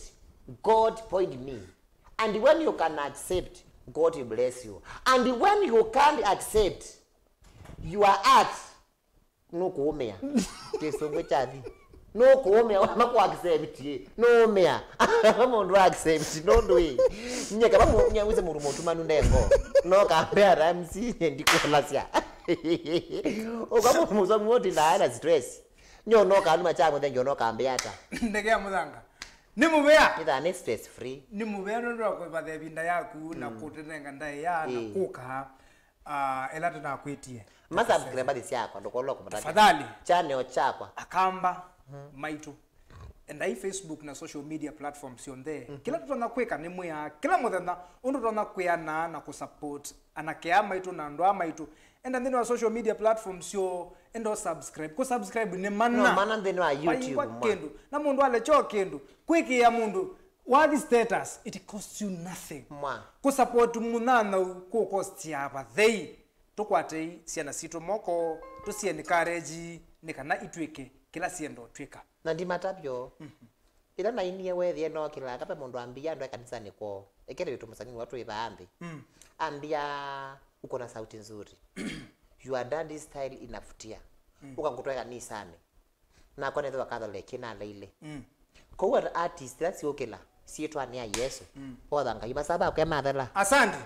God point me? And when you can accept, God will bless you. And when you can't accept, your heart nũkũũmĩa. Kĩsũngũ kyathi. Nũkũũmĩa, wama kũ accept ĩ. Nũũmĩa. Mũndũ accept, nũndũ ĩ. Nye kama mũ-, nye wĩsĩ mũndũ mũtumanu ndengo. No kambea ata M C nye ndikũlasya. Ũka mũndũ mũsomu wotindaa na stress. Nyo no kanuma cha mũthenya no kambea ata. Ndeke ya mũthanga. Nĩ mũvea. Itha nĩ stress free. Nĩ mũvea nũndũ wa kũvatha ĩvinda yaku na kũtũnenga ndaĩa na kũka, ah, ĩla tũnakwĩtie. Ma subscribe mbathi syakwa, ndũkolwa kũmũtavya. Tafadhali. Channel chakwa. Akamba maitũ. Endai Facebook na social media platforms syonthe. Kĩla tũtonya kwĩka nĩ mwĩaa kĩla mũthenya ũndũ tũtonya kwĩanaa na kũsupport anake aa maitũ na andũ aa maitũ. Enda nthĩnĩ wa social media platforms syoo, enda ũsubscribe. Kũ subscribe nĩ mana. No, mana nthĩnĩ wa YouTube, mwa. Kĩndũ. Na mũndũ alekyo kĩndũ. Kwĩkĩĩa mũndũ wathi status, it costs you nothing. Mwa. Kũ support mũnyanyaũ kũ cost ya vathei. Tũkwatei syana sitũ moko, tũsie encourage nĩ kana itwĩke kĩla sienda ũtwĩka. Na ndimatavyo. Mhm. Ĩla nainie weethĩe nookĩlaa kave mũndũ ambĩie andũ e kanisanĩ kwoo, ĩkĩte wĩtũ mũsanii wa twĩ vaa nthĩ. Mm. Ambĩa, "Uko na sauti nzuri. Your daddy style inavutia." Mm. Ũka ngũtwae kanisanĩ. Nakwa nĩthĩwa Catholic naleile. Mm. Kwoou artist ila siũkĩla syĩtwanĩ ya Yesũ, mm, otha Ngai, masava akwe mathela. Asante.